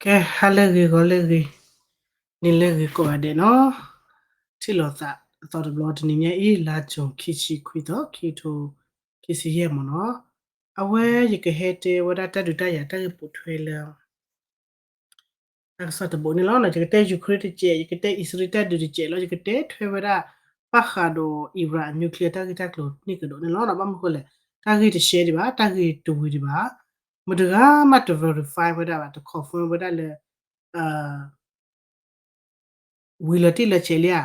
ကဲ ဟါလၢအဂ့ၤ ဂီၤလၢအဂ့ၤ နံၤလၢအဂ့ၤကိးဂၤဒဲးနီၤ, ထံၣ်လိာ်သးအသီတဘျီ တနံၤညါအံၤ လါကၠိၣ် ခံဆံခွံသီ ခံကထိခံဆံယဲၢ်မ့ၢ်နီၤ, အဝဲယကဟဲတဲဝဲဒၣ်တၢ်ဒုးတၢ်ယၤတၢ်ဂ့ၢ်ပိာ်ထွဲလၢ တၢ်ကစီၣ်တဘိန့ၣ်လီၤ. ယကတဲ Ukraine တစဲး, ယကတဲ အံၣ်စရ့လးတၢ်ဒုးတစဲးလီၤ, ယကတဲထွဲဝဲဒၣ် ဘၣ်ဃးဒီး Iran အ nuclear တၢ်ဂ့ၢ်တၢ်ကျိၤန့ၣ်ကဒီးန့ၣ်လီၤ. ဘၣ်မနုၤဃိလဲၣ်, တၢ်ဂ့ၢ်တရှဲဒံးဘၣ်, တၢ်ဂ့ၢ်တဝံၤဒံးဘၣ်, မတၤတဂၤမးတ verify ဝဲဒၣ်ဘၣ်, တ confirm ဝဲဒၣ်လၢ ဝံၤလီၤတံၢ်လီၤဆဲးလံဧါ,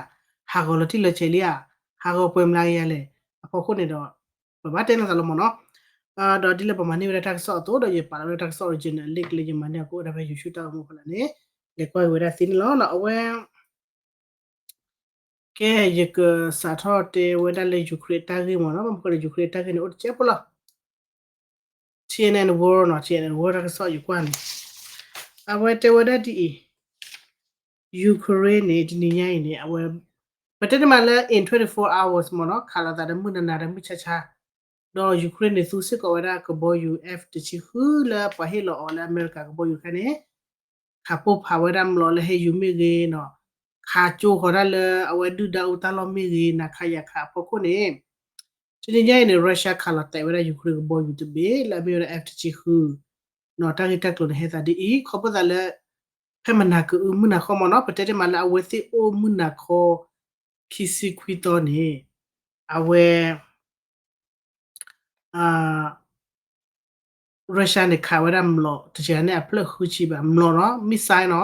ဟးဂီၤလီၤတံၢ်လီၤဆဲးလံဧါ, ဟးဂီၤပှဲၤမျးကယၤလဲၣ်, အဖီခိၣ်န့ၣ်ဒီး ပဘၣ်တဲလိာ်သးလီၤမ့ၢ်နီၤ. ဒီးဒ်လၢပမၤန့ၢ်ဝဲဒၣ်တၢ်ကစီၣ်အသိး ဒီးယပာ်လီၤဝဲဒၣ်တၢ်ကစီၣ် original link လၢယမၤန့ၢ်အကအိၣ်ဝဲဒၣ်ဖဲ YouTube တၢ်အိၣ်မူအဖီလာ်န့ၣ်, လဲၤကွၢ်က့ၤဝဲဒၣ်သ့န့ၣ်လီၤ. အဝဲ ကဲ ယကစးထီၣ်တဲဝဲဒၣ်လၢ Ukraine တၢ်ဂ့ၢ်မ့ၢ်နီၤ, ဘၣ်မနုၤဃိလဲၣ် Ukraine တၢ်ဂ့ၢ်န့ၣ် အိၣ်တစဲးဖိလီၤ. TNN World နီၤ, TNN World တၢ်ကစီၣ်ယကွၢ်န့ၣ်, အဝဲတဲဝဲဒၣ်ဒ်အံၤ, Ukraine န့ၣ် တနံၤညါအံၤန့ၣ် အဝဲ ပတဲတမံၤလၢ in twenty-four hours မ့ၢ်နီၤ, ခးလိာ်သးဒီးမုၢ်နၤနၤဒီးမုၢ်ဆါဆါ, ဒီး Ukraine န့ၣ် သူစ့ၢ်ကီးဝဲဒၣ်ကဘီယူၤ F တဆံဃု လၢပှၤဟ့ၣ်လီၤအီၤလၢအမဲရကၤကဘီယူၤတခါန့ၣ် ခးပိၢ်ဖးဝဲဒၣ်မျိာ်လၢဟဲယူၤမ့ၢ်ဂ့ၤနီၤ, ခးကၠိဃီၤဒၣ်လၢအဝဲဒုၣ်ဒါအူတၢ်လီၢ်မ့ၢ်ဂ့ၤ, နၤခးယၤခးအဖီခိၣ်န့ၣ်, တနံၤညါအံၤန့ၣ် Russia ခးလီၤတဲာ်ဝဲဒၣ် Ukraine ကဘီယူၤတဘ့ၣ်လၢအမ့ၢ်ဝဲဒၣ် F တဆံဃု, နီၤ တၢ်ဂ့ၢ်တၢ်ကျိၤန့ၣ်ဟဲသးဒ်အံၤ, ခီဖျိသးလၢ ဖဲမနၤကအု မုၢ်နၤခီမ့ၢ်နီၤ, ပတဲတမံၤလၢအဝဲသ့ၣ်အိၣ်မုၢ်နၤခီ ခံဆံခွံသီန့ၣ်, အဝဲ Russia န့ၣ် ခးဝဲဒၣ်မျိာ် တစှၤန့ၣ်အဖျၢၣ်ဃုဆံဘၣ်, မျိာ်နီၤ, missile နီၤ,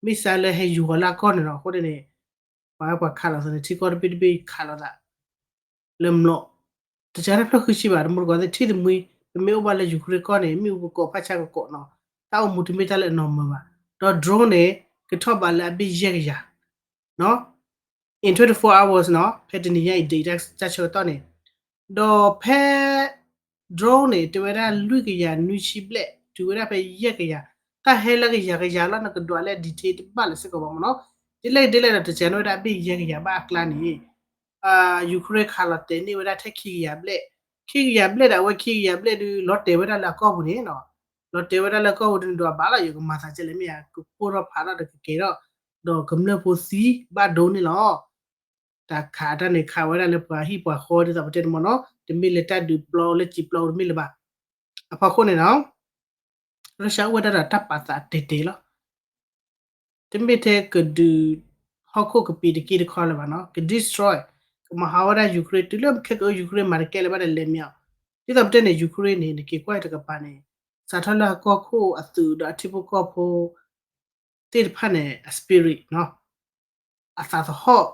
missile လၢဟဲယူၤဃီၤလၢအကီၢ်န့ၣ်နီၤ, အဃိန့ၣ်န့ၣ် ပှၤဝဲပှၤခးလိာ်သးန့ၣ် ထံကီၢ်တဘ့ၣ်တဘ့ၣ်ခးလိာ်သး လၢမျိာ် တစှၤန့ၣ်ဖျၢၣ်ဃုဆံဘၣ်, တမူတကိးသ့ၣ်ထံၣ်တမှံ, ပမ့ၢ်အိၣ်ဘၣ်လၢ Ukraine ကီၢ်န့ၣ် မ့ၣ်အူကကိးဖးဆါကကိးနီၤ, တၢ်အိၣ်မူတမ့ၢ်တၢ်လၢအနီၢ်မၢၤဘၣ်, ဒီး drone န့ၣ် ကထီၣ်ဘးလၢအဘ့ၣ်ယဲၢ်ကယၤ နီၤ, in twenty-four hours နီၤ, ဖဲတနံၤညါအံၤဒ်အံၤ တၢ်ဆၢကတီၢ်န့ၣ်, ဒီးဖဲ drone န့ၣ် တဲဝဲဒၣ်လွံၢ်ကယၤနွံဆံဘျဲၣ် တုၤဝဲဒၣ်ဖဲယဲၢ်ကယၤ, တၢ်ဟဲလၢကယၤကယၤလီၤ နကဒွးလၢ detail တဘၣ်လၢၤစ့ၢ်ကီးဘၣ်မ့ၢ်နီၤ, ဒ်လဲၣ်ဒ်လဲၣ်ဒီး တစှၤန့ၢ်ဝဲဒၣ်အဘ့ၣ်ယဲၢ်ကယၤဘၣ်အကျါန့ၣ် Ukraine ခးလီၤတဲာ်န့ၢ်ဝဲဒၣ်ထဲခံကယၤဘျဲၣ်, ခံကယၤဘျဲၣ်ဒီး အဝဲခံကယၤဘျဲၣ်ဒုး လီၤတဲာ်ဝဲဒၣ်လၢအကီၢ်ပူၤန့ၣ်နီၤ, လီၤတဲာ်ဝဲဒၣ်လၢအကီၢ်ပူၤဒုးန့ၣ်ဒီး အဘၣ်လီၤ ယကမၤသးကဲလဲၣ်မ့ၢ်ဧါ, ကပိၢ်ထီၣ်ဖးထီၣ်ဒီးကကဲၤထီၣ်, ဒီးကမျၢၢ်ဖိသံဘၣ်ဒိန့ၣ်လီၤ. တၢ်ခးတၢ်န့ၣ် ခးဝဲဒၣ်လၢပှၤဟံၣ်ပှၤဃီဒ်သိးပတဲန့ၣ်မ့ၢ်နီၤ, တမ့ၢ်လၢတၢ်ဒုးပျီလၢစံာ်ပျီတမ့ၢ်လၢၤဘၣ်. အဖီခိၣ်န့ၣ်နီၤ Russia အိၣ်ဝဲဒၣ်ဒီးတၢ်ပာ်သးတဲာ်တဲာ်လီၤ. တမ့ၢ်ထဲကဒုးဟီၣ်ခိၣ်ကပံာ်တက့ၢ်တခီလၢၤဘၣ်နီၤ, က destroy, ကမၤဟးဂီၤဝဲဒၣ် Ukraine တုၤလၢခဲကအု Ukraine မၤတကဲလၢၤဘၣ်ဒီးလဲၤမ့ၢ်အီၤ, ဒ်သိးပတဲန့ၣ် Ukraine န့ၣ် နက့ၤကွၢ်တကပၤန့ၣ် စးထီၣ်လၢအကီၢ်ခိၣ်အသုးဒီးအထံဖိကီၢ်ဖိ သ့ၣ်တဖၣ်န့ၣ် အ spirit နီၤ, အသးသဟီၣ်,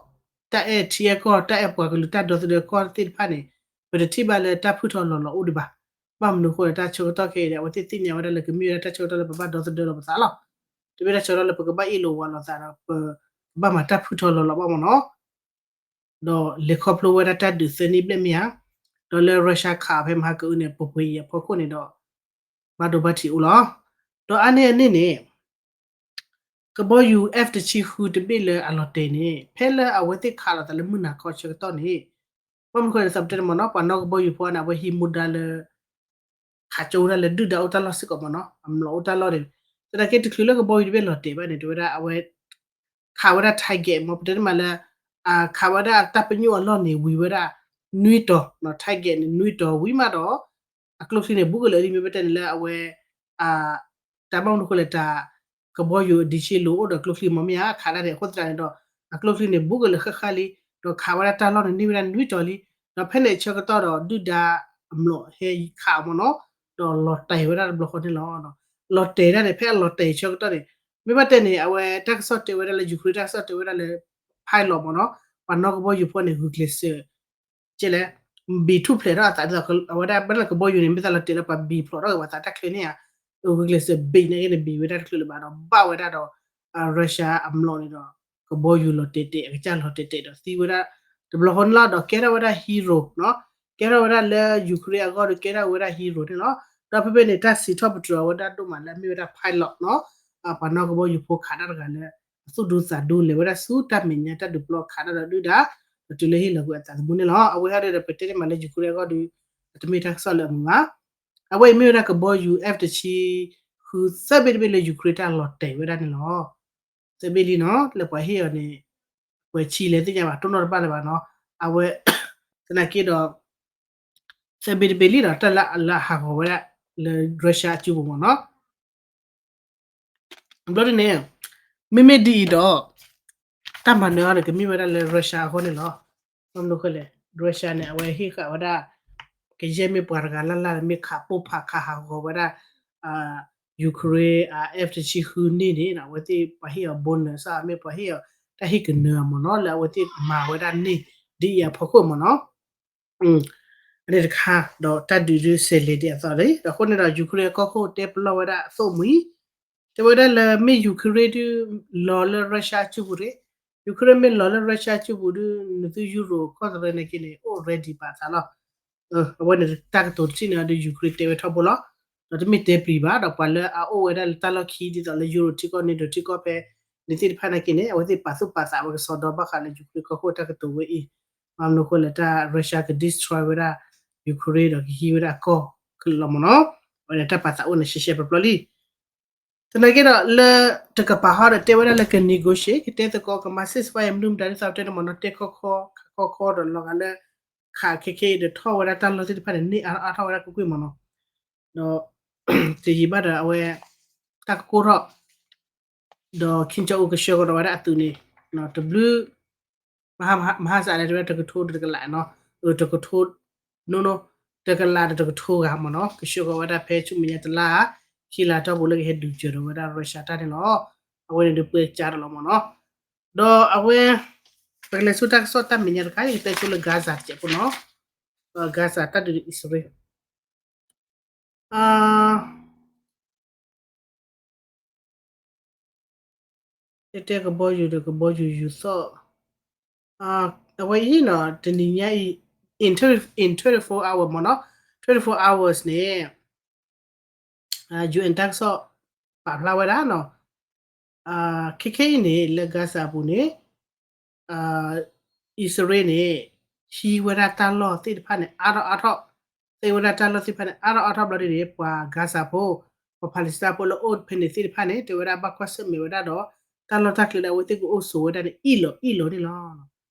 တၢ်အဲၣ်ထံအဲၣ်ကီၢ်, တၢ်အဲၣ်ပှၤကလုာ်တၢ်ဒီသဒၢကီၢ်သ့ၣ်တဖၣ်န့ၣ် ပတထံၣ်ဘၣ်လၢတၢ်ဖုၣ်ထီၣ်လီၤလီၤအိၣ်ဒံးဘၣ်. ဘၣ်မနုၤအဃိလဲၣ် တၢ်ဆၢကတီၢ်ခဲအံၤဒီး အဝဲသ့ၣ်သ့ၣ်ညါဝဲဒၣ်လၢကမ့ၢ်ဝဲဒၣ်တၢ်ဆၢကတီၢ်လၢပဘၣ်ဒီသဒၢလီၤပသးလီၤ. တမ့ၢ်တၢ်ဆၢကတီၢ်လၢပကဘၣ်အ့ၣ်လိာ်ဝးလိာ်သးဒီး ပကဘၣ်မၤတၢ်ဖုၣ်ထီၣ်လီၤလီၤဘၣ်မ့ၢ်နီၤ. ဒီးလဲၤခီဖျိဝဲဒၣ်တၢ်ဒုးသၢနံၣ်ဘျဲၣ်မ့ၢ်ဧါ, ဒီးလၢ Russia ခးဖဲမဟါကအုန့ၣ် ပှဲၤပှဲၤအံၤအဖီခိၣ်န့ၣ်ဒီး ဘၣ်ဒိဘၣ်ထံးအိၣ်လီၤ. ဒီးအါန့ၢ်အန့ၣ်န့ၣ် ကဘီယူၤ F တဆံဃုတဘ့ၣ်လၢအလီၤတဲာ်န့ၣ် ဖဲလၢအဝဲသ့ၣ်ခးလိာ်သးလၢမုၢ်နၤခီဆၢကတီၢ်န့ၣ်, ဘၣ်မနုၤဃိလဲၣ် ဒ်သိးပတဲန့ၣ်မ့ၢ်နီၤ, ပှၤနီၣ်ကဘီယူၤဖိန့ၣ် အဝဲဟံးမူဒါလၢ ခးကၠိဝဲဒၣ်လၢဒုၣ်ဒါအိၣ်တၢ်လီၢ်စ့ၢ်ကီးမ့ၢ်နီၤ, အမျိာ်အိၣ်တၢ်လီၢ်န့ၣ်, သနာ်က့တချုးလၢကဘီယူၤတဘ့ၣ်လီၤတဲာ်ဘၣ်န့ၣ် တဲဝဲဒၣ်အဝဲ ခးဝဲဒၣ် target မ့ၢ် ပတဲတမံၤလၢ ခးဝဲဒၣ်တၢ်ပညိၣ်အလီၢ်န့ၣ် ဝံၤဝဲဒၣ် နွံတီၤ, target န့ၣ် နွံတီၤဝံၤမးဒီး အကျိချံန့ၣ် ဘူးကလၢာ်လံ မ့ၢ်ပတဲန့ၣ်လၢအဝဲ တၢ်ဘၣ်မနုၤဃိလဲၣ် တၢ် ကဘီယူၤအဒံးဆံးလိာ်အိၣ်ဒီးကျိချံမ့ၢ်မ့ၢ်ဧါ ခးဒၣ်န့ၣ် အဃိသတးန့ၣ်ဒီး အကျိချံန့ၣ် ဘူးကလၢာ်ဃၣ်ဃၣ်လံ, ဒီးခးဝဲဒၣ်တၢ်လီၢ်န့ၣ် န့ၢ်ဝဲဒၣ်နွံတီၤလံ, ဒီးဖဲန့ၣ်အဆၢကတီၢ်ဒီး ဒုၣ်ဒါအမျိာ်ဟဲခးအီၤမ့ၢ်နီၤ, ဒီးလီၤတဲာ်ဝဲဒၣ်တဘျီဃီန့ၣ်လီၤ. လီၤတဲာ်ဒၣ်န့ၣ် ဖဲအလီၤတဲာ်အဆၢကတီၢ်န့ၣ် မ့ၢ်ဘၣ်တဲန့ၣ် အဝဲတၢ်ကစီၣ်တဲဝဲဒၣ်လၢ Ukraine တၢ်ကစီၣ်တဲဝဲဒၣ်လၢ pilot မ့ၢ်နီၤ, ပှၤနီၣ်ကဘီယူၤဖိန့ၣ် ဂုာ်ကျဲးစၢး ကဲလဲၣ်, ဘံၣ်ထူၣ်ဖျဲးထီၣ်အသးဒ်သိး အဝဲဒၣ်ဘၣ်လၢကဘီယူၤန့ၣ် မ့ၢ်သးလီၤတဲာ�လၢပှၤဘံၣ်ဖျိးထီၣ်က့ၤပှၤသးတၢ်ချ့န့ၣ်ဧါ, ဂုာ်ကျဲးစၢးဘံၣ်န့ၣ်က့န့ၣ် ဘံၣ်ဝဲဒၣ်တချုးလၢၤဘၣ်ဒီး ဘၣ်ဝဲဒၣ်ဒီး Russia အမျိာ်န့ၣ်ဒီး ကဘီယူၤလီၤတဲာ်တဲာ် အကစၢ်လီၤတဲာ်တဲာ်ဒီးသံဝဲဒၣ် တဘျီဃီန့ၣ်လီၤ. ဒီးကဲထီၣ်ဝဲဒၣ် hero နီၤ, ကဲထီၣ်ဝဲဒၣ်လၢ Ukraine အဂီၢ်ဒီးကဲထီၣ်ဝဲဒၣ် hero န့ၣ်လီၤ. ဒီးဖဲဖဲန့ၣ် တၢ်စံးထီၣ်ပတြၢၤဝဲဒၣ်ဒိၣ်မးလၢအမ့ၢ်ဝဲဒၣ် pilot နီၤ, ပှၤနီၣ်ကဘီယူၤဖိခးတၢ်တဂၤလၢ အသူၣ်ဒူသးဒူလဲၤဝဲဒၣ်ဆူတၢ်မဲာ်ညါ တၢ်ဒုးပျီခးတၢ်ဒီးဒုၣ်ဒါ ဒီးတုၤလၢဟ့ၣ်လီၤကွံာ်အသးသမူန့ၣ်လီၤ. အဝဲဟီဒဒီး ပတဲတ့ၢ်မးလၢ Ukraine အဂီၢ်ဒီး အတမ့ၢ်တၢ်ကစီၣ်လၢအမုာ်ဘၣ်. အဝဲအံၤမ့ၢ်ဝဲဒၣ်ကဘီယူၤ F တဆံ ဃုသၢဘ့ၣ်တဘ့ၣ်လၢ Ukraine တၢ်လီၤတဲာ်ဝဲဒၣ်န့ၣ်လီၤ. သၢဘ့ၣ်လံနီၤ လၢပှၤဟ့ၣ်အီၤန့ၣ် ပှဲၤဆံလဲၣ်သ့ၣ်ညါဘၣ် တိၢ်နီၣ်တဘၣ်လၢၤဘၣ်နီၤ. အဝဲ သနာ်က့ဒီး သၢဘ့ၣ်တဘ့ၣ်လံဒီး တၢ်လၢလၢအဟးဂီၤဝဲဒၣ်လၢ Russia အစုပူၤမ့ၢ်နီၤ. ဘျီဒ်န့ၣ် မ့မ့ၢ်ဒ်အံၤဒီး တၢ်မၤနၢၤအီၤန့ၣ် ကမ့ၢ်ဝဲဒၣ်လၢ Russia အဂီၢ်န့ၣ်လီၤ. ဘၣ်မနုၤဃိလဲၣ် Russia န့ၣ် အဝဲဟ့ၣ်ဃာ်ဝဲဒၣ် ကယဲၢ်မ့ၢ်ပှၤတဂၤလၢ်လၢ် မ့ၢ်ခးပိၢ်ဖးခးဟးဂီၤဝဲဒၣ် Ukraine F တဆံဃုန့ၣ်န့ၣ် အဝဲသ့ၣ်ပှၤဟ့ၣ်အီၤ bonus မ့ၢ်ပှၤဟ့ၣ်အီၤ တၢ်ဟ့ၣ်ကနၢၤမ့ၢ်နီၤ လၢအဝဲသ့ၣ်မၤဝဲဒၣ်န့ၣ် ဒ်အံၤအဖီခိၣ်မ့ၢ်နီၤ. အန့ၣ်တခါ ဒီးတၢ်ဒုးဒုးဆဲးလဲၤဒ်အသိးလံ ဒီးအဃိန့ၣ်ဒီး Ukraine အကီၢ်ခိၣ်တဲပလီၢ်ဝဲဒၣ်အသိၣ်မှံၤ တဲဝဲဒၣ်လၢမ့ၢ် Ukraine ဒုးလီၤလၢ Russia အစုပူၤရ့ၣ် Ukraine မ့ၢ်လီၤလၢ Russia အစုပူၤဒုး နသု Europe ကီၢ်သရၢန့ၣ်က့န့ၣ် အိၣ် ready ဘၣ်သးလီၤ. အဝဲန့ၣ်တၢ်ကတိၤတထံၣ်န့ၣ်ဒီး Ukraine တဲဝဲထီဘိလီၤ. ဒီးတမ့ၢ်တဲပျံၤဘၣ် ဒီးပှၤလၢအအိၣ်ဝဲဒၣ်လၢတၢ်လီၢ်ခံဒ်သိးလၢ Europe ထံကီၢ် NATO ထံကီၢ်ဖဲန့ၣ်သ့ၣ်တဖၣ်န့ၣ်က့န့ၣ် အဝဲသ့ၣ်ပာ်သူၣ်ပာ်သးဝဲကစီဒီဘၣ်ဃးလၢ Ukraine ကီၢ်ခိၣ်တၢ်ကတိၤဝဲအံၤ ဘၣ်မနုၤဃိလဲၣ် တၢ် Russia က destroy ဝဲဒၣ် Ukraine ဒီးကဟံးဝဲဒၣ်အကီၢ်ကလီၤမ့ၢ်နီၤ. အဝဲန့ၣ်တၢ်ပာ်သးအိၣ်န့ၣ်ရှဲရှဲပျီပျီလံ. သနာ်က့ဒီးလၢတကပၤဟီဒီးတဲဝဲဒၣ်လၢက negotiate ကတဲသကိးကမၤ ceasefire မနုၤမတၤဒ်သိးပတဲန့ၣ်မ့ၢ်နီၤ တဲခီခီခးခီခီဒီးလီၤဂာ်လၢ ခးခဲခဲအံၤဒီးထီၣ်ဝဲဒၣ်တၢ်လီၢ်သ့ၣ်တဖၣ်န့ၣ် န့ၢ်အါထီၣ်အါထီၣ်ဝဲဒၣ်ကွ့ၢ်ကွ့ၢ်မ့ၢ်နီၤ. ဒီး တယံာ်ဘၣ်ဒီးအဝဲ တၢ်ကကိၢ်ထီၣ် ဒီး Kim Jong Un ကဆှၢကဒီးဝဲဒၣ်အသုးန့ၣ် တဘျုး မဟါစးလဲၣ်တဲဝဲဒၣ်တကထိဒီးတကလးနီၤ တကထိ နိနိ တကလးဒီးတကထိဂၤမ့ၢ်နီၤ ကဆှၢကဒီးဝဲဒၣ်ဖဲဆူမဲာ်ညါတလါ ခံလါတီၢ်ပူၤလၢကဟဲဒုးစၢၤဒီးဝဲဒၣ် Russia တၢ်န့ၣ်လီၤ. အဝဲန့ၣ်ဒုးပှဲၤကၢ်ဒီးလီၤမ့ၢ်နီၤ. ဒီးအဝဲ ပကလဲၤဆူတၢ်ကစီၣ်တၢ်မဲာ်ညါတခါ ယကတဲဆိလၢ Gaza တစဲးဖိနီၤ Gaza တၢ်ဒုးဒီးအံၣ်စရ့လး တဲတဲကဘီယူၤဒီးကဘီယူၤယူၤသီၣ် အဝဲအံၤနီၤ တနံၤညါအံၤ in twenty, in twenty-four hour မ့ၢ်နီၤ twenty-four hours န့ၣ် UN တၢ်ကစီၣ် ပာ်ဖျါဝဲဒၣ်နီၤ ခဲခဲအံၤန့ၣ် လၢ Gaza အပူၤန့ၣ် အံၣ်စရ့လးန့ၣ် ဟံးဝဲဒၣ်တၢ်လီၢ်သ့ၣ်တဖၣ်န့ၣ် အါထီၣ်အါထီၣ် သ့ဝဲဒၣ်တၢ်လီၢ်သ့ၣ်တဖၣ်န့ၣ် အါထီၣ်အါထီၣ်ဘျီဒ်န့ၣ် ပှၤ Gaza ဖိ ပှၤ Palestine ဖိလၢအိၣ်ဖဲန့ၣ်သ့ၣ်တဖၣ်န့ၣ် တဲဝဲဒၣ်ဘၣ်ကွၢ်ဆၢၣ်မဲာ်ဝဲဒၣ်ဒီး တၢ်လီၢ်တၢ်ကျဲလၢအဝဲသ့ၣ်ကအိၣ်ဆိးဝဲဒၣ်န့ၣ် အ့ၣ်လိာ်အ့ၣ်လိာ်န့ၣ်လီၤ.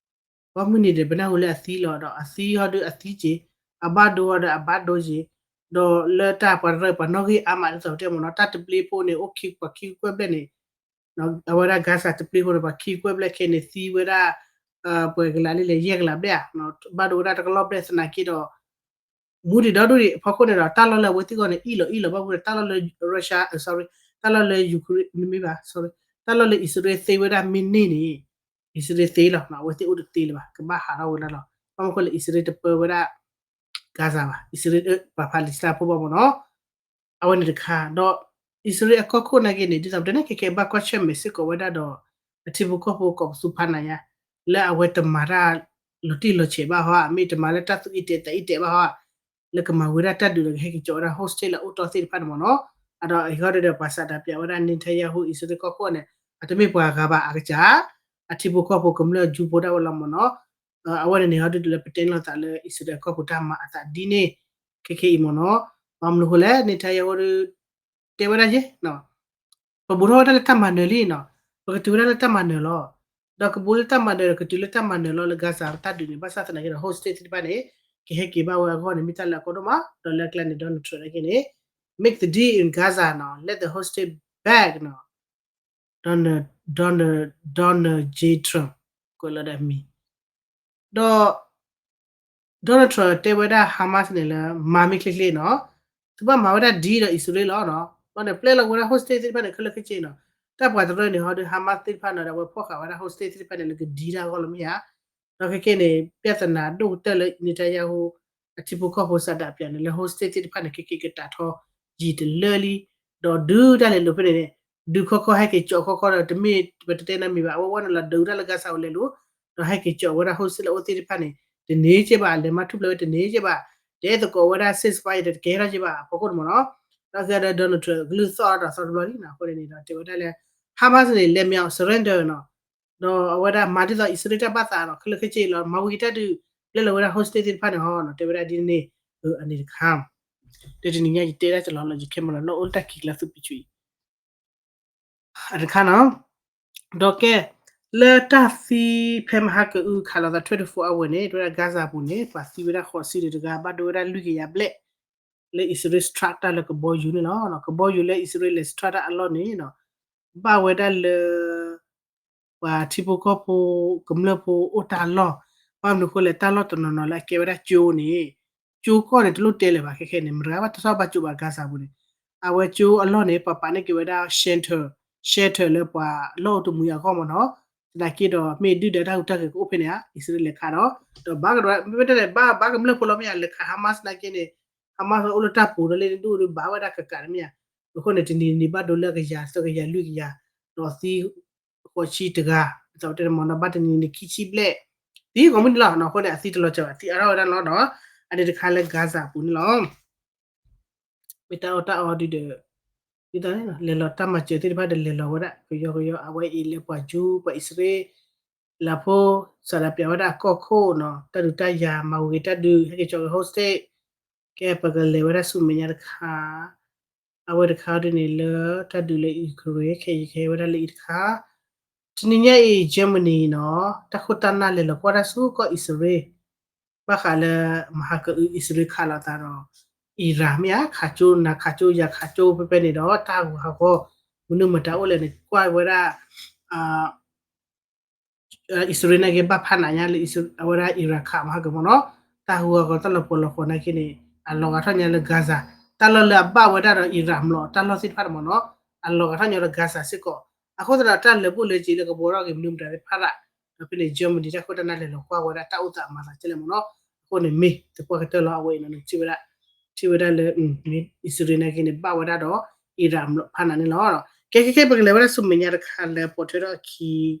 ဘၣ်မုၢ်နံၤဒီး ပနၢ်ဟူလၢအသံလီၤဒီး အသံဟီဒုးအသံက့ၤ အဘၣ်ဒိဟီဒီးအဘၣ်ဒိက့ၤ ဒီးလၢတၢ်ပှၤတရၢပှၤနီၣ်ဂံၢ်အါမးဒ်သိးပတဲမ့ၢ်နီၤ တၢ်တပျ့ဖိန့ၣ် အိၣ်ခံပှၤခံကွဲၢ်ဘျဲၣ်န့ၣ် အဝဲဒၣ် Gaza တပျ့ဖိန့ၣ် ပှၤခံကွဲၢ်ဘျဲၣ်ခဲန့ၣ် သံဝဲဒၣ် ပှဲၤကလးလံလဲၣ် ယဲၢ်ကလးဘျဲၣ်ဧါ ဘၣ်ဒိဝဲဒၣ်တကလီၢ်ဘျဲၣ်သနာ်က့ဒီး မူဒံးဒီဒူၣ်ဒံးအဖီခိၣ်န့ၣ်ဒီး တၢ်လီၢ်လၢအဝဲသ့ၣ်ဂီၢ်န့ၣ် အ့ၣ်လိာ်အ့ၣ်လိာ်ဘၣ်မနုၤဒီး တၢ်လီၢ်လၢ Russia, sorry, တၢ်လီၢ်လၢ Ukraine မ့ၢ်ဘၣ် sorry, တၢ်လီၢ်လၢအံၣ်စရ့လးသ့ဝဲဒၣ်မ့ၢ်န့ၢ်န့ၣ် အံၣ်စရ့လးသ့လီၤ အဝဲသ့ၣ်အိၣ်တသ့လၢၤဘၣ် ကဘၣ်ဟးထီၣ်ဝဲဒၣ်လီၤ ဘၣ်မနုၤဃိလၢအံၣ်စရ့လးတပၢဝဲဒၣ် Gaza ဘၣ် အံၣ်စရ့လး ပှၤ Palestine ဖိဘၣ်မ့ၢ်နီၤ အဝဲန့ၣ်တခါ ဒီးအံၣ်စရ့လးအကီၢ်ခိၣ်နာ်က့န့ၣ် ဒ်သိးပတဲန့ၣ် ခဲကဲဘၣ်ကွၢ်ဆၢၣ်မဲာ်စ့ၢ်ကီးဝဲဒၣ်ဒီး အထံဖိကီၢ်ဖိကီၢ်ပသူဖးနၤညါ လၢအဝဲတမၤတၢ်လီၤတံၢ်လီၤဆဲးဘၣ်ဟီ မ့ၢ်တမၤလၢတၢ်သူၣ်အံၣ်တဲာ်သးအံၣ်တဲာ်ဘၣ်ဟီ လၢကမၤဝဲဒၣ်တၢ်ဒုးဒီးကဟဲက့ၤကၠီးဝဲဒၣ် hostage လၢအအိၣ်တီၢ်သ့ၣ်တဖၣ်န့ၣ်မ့ၢ်နီၤ အဒီးအဂီၢ်ဒီးပှၤစးဒးပၠးဝဲဒၣ် Netanyahu အံၣ်စရ့လးကီၢ်ခိၣ်န့ၣ် အတမ့ၢ်ပှၤဂၤဘၣ်အကစၢ် အထံဖိကီၢ်ဖိကမျၢၢ်ယူဖိဒၣ်ဝဲလီၤမ့ၢ်နီၤ အဝဲန့ၣ်န့ၣ်ဟီဒုးလၢပတဲန့ၢ်လိာ်သးလၢအံၣ်စရ့လးအကီၢ်ပူၤတၢ်မၤအသးဒ်န့ၣ် ခဲခဲအံၤမ့ၢ်နီၤ ဘၣ်မနုၤဃိလဲၣ် Netanyahu ဒုး တဲဝဲဒၣ်ယဲ ပဘူးထီၣ်ဝဲဒၣ်လၢတၢ်မၤနၢၤလံနီၤ ပကတုၤဝဲဒၣ်လၢတၢ်မၤနၢၤလီၤ ဒီးကဘူးလၢတၢ်မၤနၢၤဒီးကတုၤလၢတၢ်မၤနၢၤလီၤလၢ Gaza တၢ်ဒုးန့ၣ် ဘၣ်ဆၣ်သနာ်က့ဒီး hostage သ့ၣ်တဖၣ်န့ၣ် ကဟဲက့ၤဘၣ်ဝဲအဂီၢ်န့ၣ် မ့ၢ်တၢ်လၢအကီဒိၣ်မး ဒီးလၢအကျါန့ၣ် Donald Trump နာ်က့န့ၣ် make the deal in Gaza နီၤ let the hostage back နီၤ Donald, Donald, Donald J Trump ကွဲးလီၤဒၣ်မံၤ ဒီး Donald Trump တဲဝဲဒၣ် Hamas န့ၣ်လၢ မၤမ့ၢ်ချ့ချ့နီၤ သုဘၣ်မၤဝဲဒၣ် deal ဒီးအံၣ်စရ့လးလီၤနီၤ ဘျီန့ၣ် ပျဲလီၤဝဲဒၣ် hostage သ့ၣ်တဖၣ်န့ၣ် ခဲလၢာ်ခဲဆ့နီၤ တၢ်ပှၤတရၢန့ၣ်ဟီဒုး Hamas သ့ၣ်တဖၣ်နီၤ ဒီးအဝဲဖီၣ်ဃာ်ဝဲဒၣ် hostage သ့ၣ်တဖၣ်န့ၣ် လၢက deal တၢ်အဂီၢ်လီၤမ့ၢ်ဧါ ဒီးခဲခဲန့ၣ် ပြဿနာဒိၣ်ကတၢၢ်လၢ Netanyahu အထံဖိကီၢ်ဖိစးဒးပၠးန့ၣ် လၢ hostage သ့ၣ်တဖၣ်န့ၣ် ခဲက့ၤကတၢ်ထီယံာ်တလၢလံ ဒီးဒုးတၢ်လဲၤလိာ်ဖဲန့ၣ်န့ၣ် ဒုးခီခီဟဲက့ၤကၠီးခီခီဒီး တမ့ၢ်ပတတဲနီတမံၤဘၣ် အဝဲဝဲန့ၣ်လီၤဒုးတၢ်လၢ Gaza အအိၣ်လဲၤလိာ် ဒီးဟဲက့ၤကၠီးဝဲဒၣ် hostage လၢအအိၣ်သ့ၣ်တဖၣ်န့ၣ် တန့ၢ်က့ဘၣ် လဲၤမၤထူၣ်ဖျဲးဝဲတန့ၢ်က့ဘၣ် တအဲၣ်သကိးဝဲဒၣ် ceasefire ဒီးတကဲထီၣ်က့ဘၣ် အဖီခိၣ်န့ၣ်မ့ၢ်နီၤ ဒီးကဒီး Donald Trump ကလုၢ်သီၣ်ဒီးသီတဘျီလံနီၤ အဃိန့ၣ်ဒီးတဲဝဲဒၣ်လၢ Hamas န့ၣ် လဲၤမ့ၢ် surrender နီၤ ဒီးအဝဲဒၣ်မၤဒ်သိးအံၣ်စရ့လးတၢ်ဘၣ်သးနီၤ ခဲလၢာ်ခဲဆ့လီၤ မၤဝံၤတၢ်ဒုး ပျဲလီၤဝဲဒၣ် hostage သ့ၣ်တဖၣ်န့ၣ်ဟီနီၤ တဲဝဲဒၣ်ဒ်န့ၣ် အန့ၣ်တခါ တနံၤညါယတဲဒၣ်တလီၤလီၤ ယခဲမုၢ်လီၤ လီၢ်အိၣ်လၢတၢ်ခံးကျါသူၣ်ပံးဆူၣ်အံၤ တခါနီၤ, ဒီးကဲ လၢတၢ်သံဖဲမဟါကအုခးလိာ်သး twenty-four hour န့ၣ် တဲဝဲဒၣ် Gaza ပူၤန့ၣ် ပှၤသံဝဲဒၣ်ဃိးဆံဒီးတဂၤ ဘၣ်ဒိဝဲဒၣ်လွံၢ်ကယၤဘျဲၣ် လၢအံၣ်စရ့လး strike တၢ်လၢကဘီယူၤန့ၣ်လီၤ. ကဘီယူၤလၢအံၣ်စရ့လး strike တၢ်အလီၢ်န့ၣ် ဘၣ်ဝဲဒၣ်လၢ ပှၤထံဖိကီၢ်ဖိ ကမျၢၢ်ဖိအိၣ်တၢ်လီၢ်, ဘၣ်မနုၤအဃိလဲၣ် တၢ်လီၢ်တနီၤနီၤလၢအကဲဝဲဒၣ်ကၠိန့ၣ် ကၠိကီၢ်န့ၣ် တလိၣ်တဲလၢၤဘၣ် ခဲခဲန့ၣ် မတဂၤဘၣ်တထီၣ်ဘၣ်ကၠိဘၣ် Gaza ပူၤန့ၣ်, အဝဲကၠိအလီၢ်န့ၣ် ပှၤပာ်န့ၢ်က့ၤဝဲဒၣ် shelter, shelter လၢပှၤလီၢ်အိၣ်တမှံၤအဂီၢ်မ့ၢ်နီၤ, သနာ်က့ဒီး မ့ၢ်ဒုၣ်ဒါတၢ်ဟူးတၢ်ဂဲၤကအိၣ်ဖဲန့ၣ်ဧါ အံၣ်စရ့လးလဲၤခးဒီး, ဒီးဘၣ်ကဒီး မ့မ့ၢ်တဲန့ၣ် ဘၣ်ဘၣ်ကမျၢၢ်ဖိလီၤမ့ၢ်ဧါ လဲၤခး Hamas သနာ်က့န့ၣ် Hamas အိၣ်လၢတၢ်ပူၤဒီးလၢဒူၣ်ဒုးဘၣ်ဝဲဒၣ်ကကးတမ့ၢ်ဧါ, အဃိန့ၣ် တနံၤနံၤဘၣ်ဒိလၢကယၤသၢကယၤလွံၢ်ကယၤ, ဒီးသံ ဃိးဆံတဂၤ, ဒ်သိးတဲန့ၣ်မ့ၢ်နီၤ ဘၣ်တနံၤနံၤခံဆံဘျဲၣ်, သံကိးမုၢ်နံၤလီၤနီၤ, အဃိန့ၣ် အသံတလီၤစၢၤဘၣ် သံအါထီၣ်ဝဲဒၣ်လီၤနီၤ, အန့ၣ်တခါလၢ Gaza ပူၤန့ၣ်လီၤ. မ့ၢ်တၢ်အီၣ်တၢ်အီဒုးဒီး ဒ်သိးန့ၣ် လဲၤလီၤတၢ်မၤစၢၤသ့ၣ်တဖၣ်ဒီးလဲၤလီၤဝဲဒၣ် ကယီကယီ အဝဲအံၤလၢပှၤကၠူ ပှၤအံၣ်စရ့လးဖိ စးဒၣ်ပျးဝဲဒၣ်အကီၢ်ခိၣ်နီၤ တၢ်ဒုးတၢ်ယၤ မၤဝံၤတၢ်ဒုး ဟဲက့ၤကၠီက့ၤ hostage, ကဲပကလဲၤဝဲဒၣ်ဆူမဲာ်ညါတခါ အဝဲတခါဒ်န့ၣ်လၢ တၢ်ဒုးလၢ Ukraine ခဲအံၤကဟဲဝဲဒၣ်လၢအံၤတခါ, တနံၤညါအံၤ Germany နီၤ တၢ်ခိၣ်တၢ်နၢ်လဲၤလီၤကွၢ်တၢ်ဆူကီၢ်အံၣ်စရ့လး, ဘၣ်ဃးလၢ မဟါကအု အံၣ်စရ့လးခးလိာ်သးဒီး Iran မ့ၢ်ဧါ ခးကၠိနၤခးကၠိယၤခးကၠိဖဲဖဲန့ၣ်ဒီး တၢ်ဟူးဟးဂီၤ မနုၤမတၤအိၣ်လဲၣ်န့ၣ် ကွၢ်ဝဲဒၣ် အံၣ်စရ့လးနာ်က့ ဘၣ်ဖးနးညါလၢ အဝဲဒၣ် Iran ခးမဟါကမ့ၢ်နီၤ, တၢ်ဟူးဟးဂီၤတၢ်လီၤပှီၢ်လီၤဃီနာ်က့န့ၣ် အလီၤဂာ်ထီၣ်ညါလၢ Gaza, တၢ်လီၢ်လၢအဘၣ်ဝဲဒၣ်ဒီး Iran မ့ၢ်လီၤ တၢ်လီၢ်သ့ၣ်တဖၣ်န့ၣ်မ့ၢ်နီၤ, အလီၤဂာ်ထီၣ်ညါလၢ Gaza စ့ၢ်ကီး, အဃိသတးဒီးတၢ်လၢာ်ဘူၣ်လၢာ်စ့ၤလၢကဘှီထီၣ်က့ၤမနုၤမတၤသ့ၣ်တဖၣ်ရၣ်, ဒီးဖဲန့ၣ် Germany တၢ်ခိၣ်တၢ်နၢ်လဲၤလီၤကွၢ်ဝဲဒၣ်တၢ်အိၣ်သးမၤသးကဲလဲၣ်မ့ၢ်နီၤ, အဃိန့ၣ်မ့ၢ်သပှၢ်ကတၢၢ်လီၤ အဝဲအံၤနီၤ ထံၣ်ဝဲဒၣ်, ထံၣ်ဝဲဒၣ်လၢ အံၣ်စရ့လးနာ်က့န့ၣ် ဘၣ်ဝဲဒၣ်ဒီး Iran ဖးနးန့ၣ်လီၤ, ကဲကဲကဲပကလဲၤဝဲဒၣ်ဆူမဲာ်ညါတခါလၢပိာ်ထွဲထီၣ်အခံ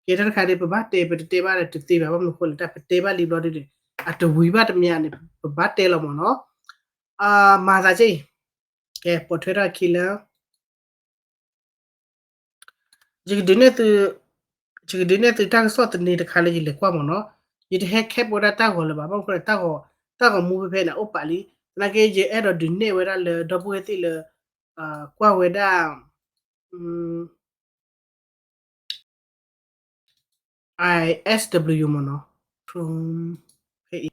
ကဲတၢ်တခါဒ် ပဘၣ်တဲပတတဲဘၣ်ဒီးတသ့ဘၣ် ဘၣ်မနုၤအဃိလဲၣ် တၢ်ပတဲဘၣ်လံဘျီဒ်န့ၣ် အတဝံၤဘၣ်တမံၤန့ၣ် ပဘၣ်တဲလီၤမ့ၢ်နီၤ, မၤသးကဲအံၤ, ကဲပိာ်ထွဲထီၣ်အခံလၢ ယကဒုးနဲၣ်သု, ယကဒုးနဲၣ်သုတၢ်ကစီၣ်သန့တခါလၢယလဲၤကွၢ်မ့ၢ်နီၤ, ယတဟဲခဲပဝဲဒၣ်တၢ်ဂီၤလၢၤဘၣ် ဘၣ်မနုၤအဃိလဲၣ် တၢ်ဂီၤ, တၢ်ဂီၤမူဖဲဖဲန့ၣ် အိၣ်ပာ်လံ, သနာ်က့ ယအဲၣ်ဒိးဒုးနဲၣ်ဝဲဒၣ်လၢဒီပုၢ်ဝဲၢ်သ့ၣ်လၢ ကွၢ်ဝဲဒၣ် ISW မ့ၢ်နီၤ, Chrome ဖဲအံၤ,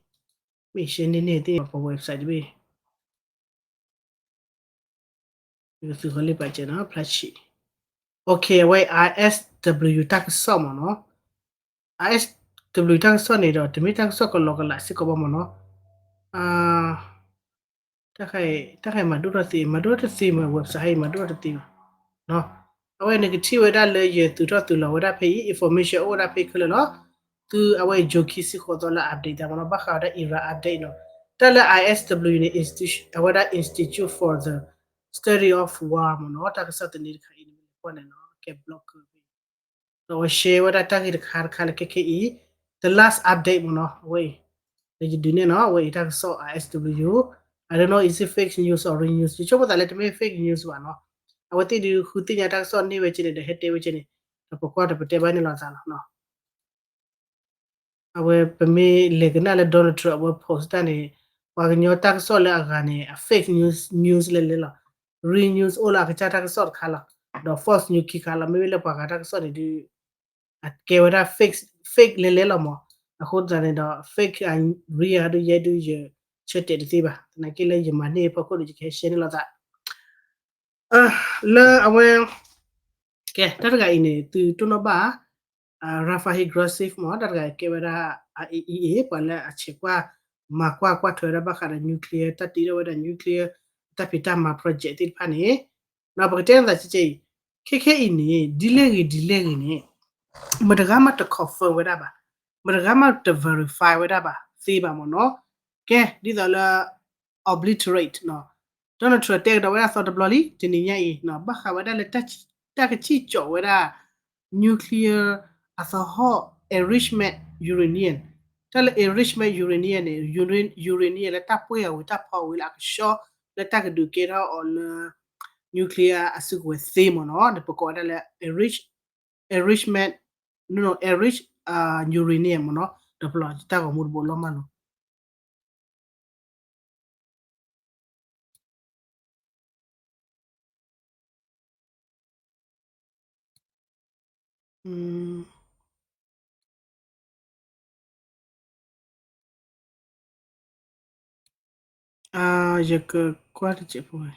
မ့ၢ်ရှဲန့ၢ်န့ၢ်သ့ၣ်ပှၤ website တဘ့ၣ်, သုးဃီလ့ပာ်စဲနီၤ ဖျါဆံး, OK အဝဲ ISW တၢ်ကစီၣ်မ့ၢ်နီၤ, ISW တၢ်ကစီၣ်န့ၣ်ဒီး တမ့ၢ်တၢ်ကစီၣ်ကလီကလးစ့ၢ်ကီးဘၣ်မ့ၢ်နီၤ, တၢ်ခါအံၤမၤဒိၣ်ထီၣ်တသ့, မၤဒိၣ်ထီၣ်တသ့မ့ၢ် website ဟဲအံၤမၤဒိၣ်ထီၣ်တသ့ဘၣ်, အဝဲန့ၣ်ကထံၣ်ဝဲဒၣ်လၢယသုးထီၣ်သုးလီၤဝဲဒၣ်ဖဲအံၤ information အိၣ်ဝဲဒၣ်ဖဲအံၤခဲလၢာ်လီၤ, သုအဝဲအံၤ ယိၤခံဆံဃိးသီလၢ update သးမ့ၢ်နီၤ, ဘၣ်ဃးဝဲဒၣ် Iran update နီၤ, တၢ်လၢ ISW န့ၣ် အဝဲဒၣ် Institute for the Study of War မ့ၢ်နီၤ, တၢ်ကစီၣ်သန့တခါအံၤန့ၣ် မ့ၢ်လဲၤကွၢ်န့ၣ်နီၤ ကဲ blogger ဖဲ ဒီးအဝဲ share ဝဲဒၣ်တၢ်ဂ့ၢ်တခါတခါလၢခဲခဲအံၤ the last update မ့ၢ်နီၤ, အဝဲအံၤ ဒီးယဒုးနဲၣ်နီၤ အဝဲအံၤတၢ်ကစီၣ် ISW, I don't know is it fake news or real news, ယဆိကမိၣ်သးလၢတမ့ၢ် fake news ဘၣ်နီၤ, အဝဲသ့ၣ်ဒုးဃုသ့ၣ်ညါတၢ်ကစီၣ်န့ၢ်ဝဲက့န့ၣ် ဒီးဟဲတဲဝဲက့န့ၣ်, ဒီးပကွၢ်ဒီးပတဲဘၣ်န့ၣ်လီၤသးလီၤ. အဝဲပမ့ၢ်လဲၤကနၣ်လၢ Donald Trump အဝဲ post တၢ်န့ၣ်, ပှၤကညီတၢ်ကစီၣ်လၢအဂၤန့ၣ် အ fake news, news လဲၤလဲၤလီၤ, real news အိၣ်လၢအကစၢ်တၢ်ကစီၣ်တခါလီၤ, ဒီး false news ခံခါလီၤ, မ့မ့ၢ်လၢပှၤဂၤတၢ်ကစီၣ်န့ၣ်ဒုး အကဲဝဲဒၣ် fake, fake လဲၤလဲၤလီၤမး, အဃိသတးန့ၣ်ဒီး fake real ဒုးယဲဒုးယဆၢတဲာ်တသ့ဘၣ်, သနာ်က့လၢယမၤန့ၢ်အဖီခိၣ်ဒီးယကဟဲ share န့ၣ်လီၤသး လၢအဝဲ ကဲ တၢ်တဂၤအံၤန့ၣ် သုတိၢ်နီၣ်ဘၣ် Rafael Grossi မ့ၢ် တၢ်တဂၤကဲဝဲဒၣ် IAEA ပှၤလၢအဆဲးကွၢ် မၤကွၢ်ကွၢ်ထွဲဝဲဒၣ်ဘၣ်ဃးဒီး nuclear တၢ်တ့ထီၣ်ဝဲဒၣ် nuclear တၢ်ဖံးတၢ်မၤ project သ့ၣ်တဖၣ်န့ၣ်, ပကတဲနသးကဲကဲအံၤ, ခဲခဲအံၤန့ၣ် ဒ်လဲၣ်ဂ့ၤဒ်လဲၣ်ဂ့ၤန့ၣ် မတဂၤမးတ confirm ဝဲဒၣ်ဘၣ်, မတဂၤမးတ verify ဝဲဒၣ်ဘၣ်သ့ဘၣ်မ့ၢ်နီၤ, ကဲ ဒ်သိးလၢ obliterate နီၤ, Donald Trump တဲကဒီးဝဲဒၣ်သီတဘျီလံ တနံၤညါအံၤ ဘၣ်ဃးဝဲဒၣ်လၢ တၢ်ကစံၣ်ကၠီးဝဲဒၣ် nuclear အသဟီၣ် enrichment uranium, တၢ်လၢ enrichment uranium န့ၣ် uranium လၢတၢ်ပှ့ၢ်အီၤဝံၤ တၢ်ဖီဝံၤလၢအကဆှီ လၢတၢ်ကဒုးကဲထီၣ်အီၤလၢ nuclear အစုကဝဲၤသ့မ့ၢ်နီၤ, ပကိးဝဲဒၣ်လၢ enrich, enrichment, enrich uranium မ့ၢ်နီၤ, ဒီးပလီၢ်တၢ်ဂီၤမူတဘိလီၤမးနီၤ. ယကကွၢ်တစဲးဖိ ဖဲ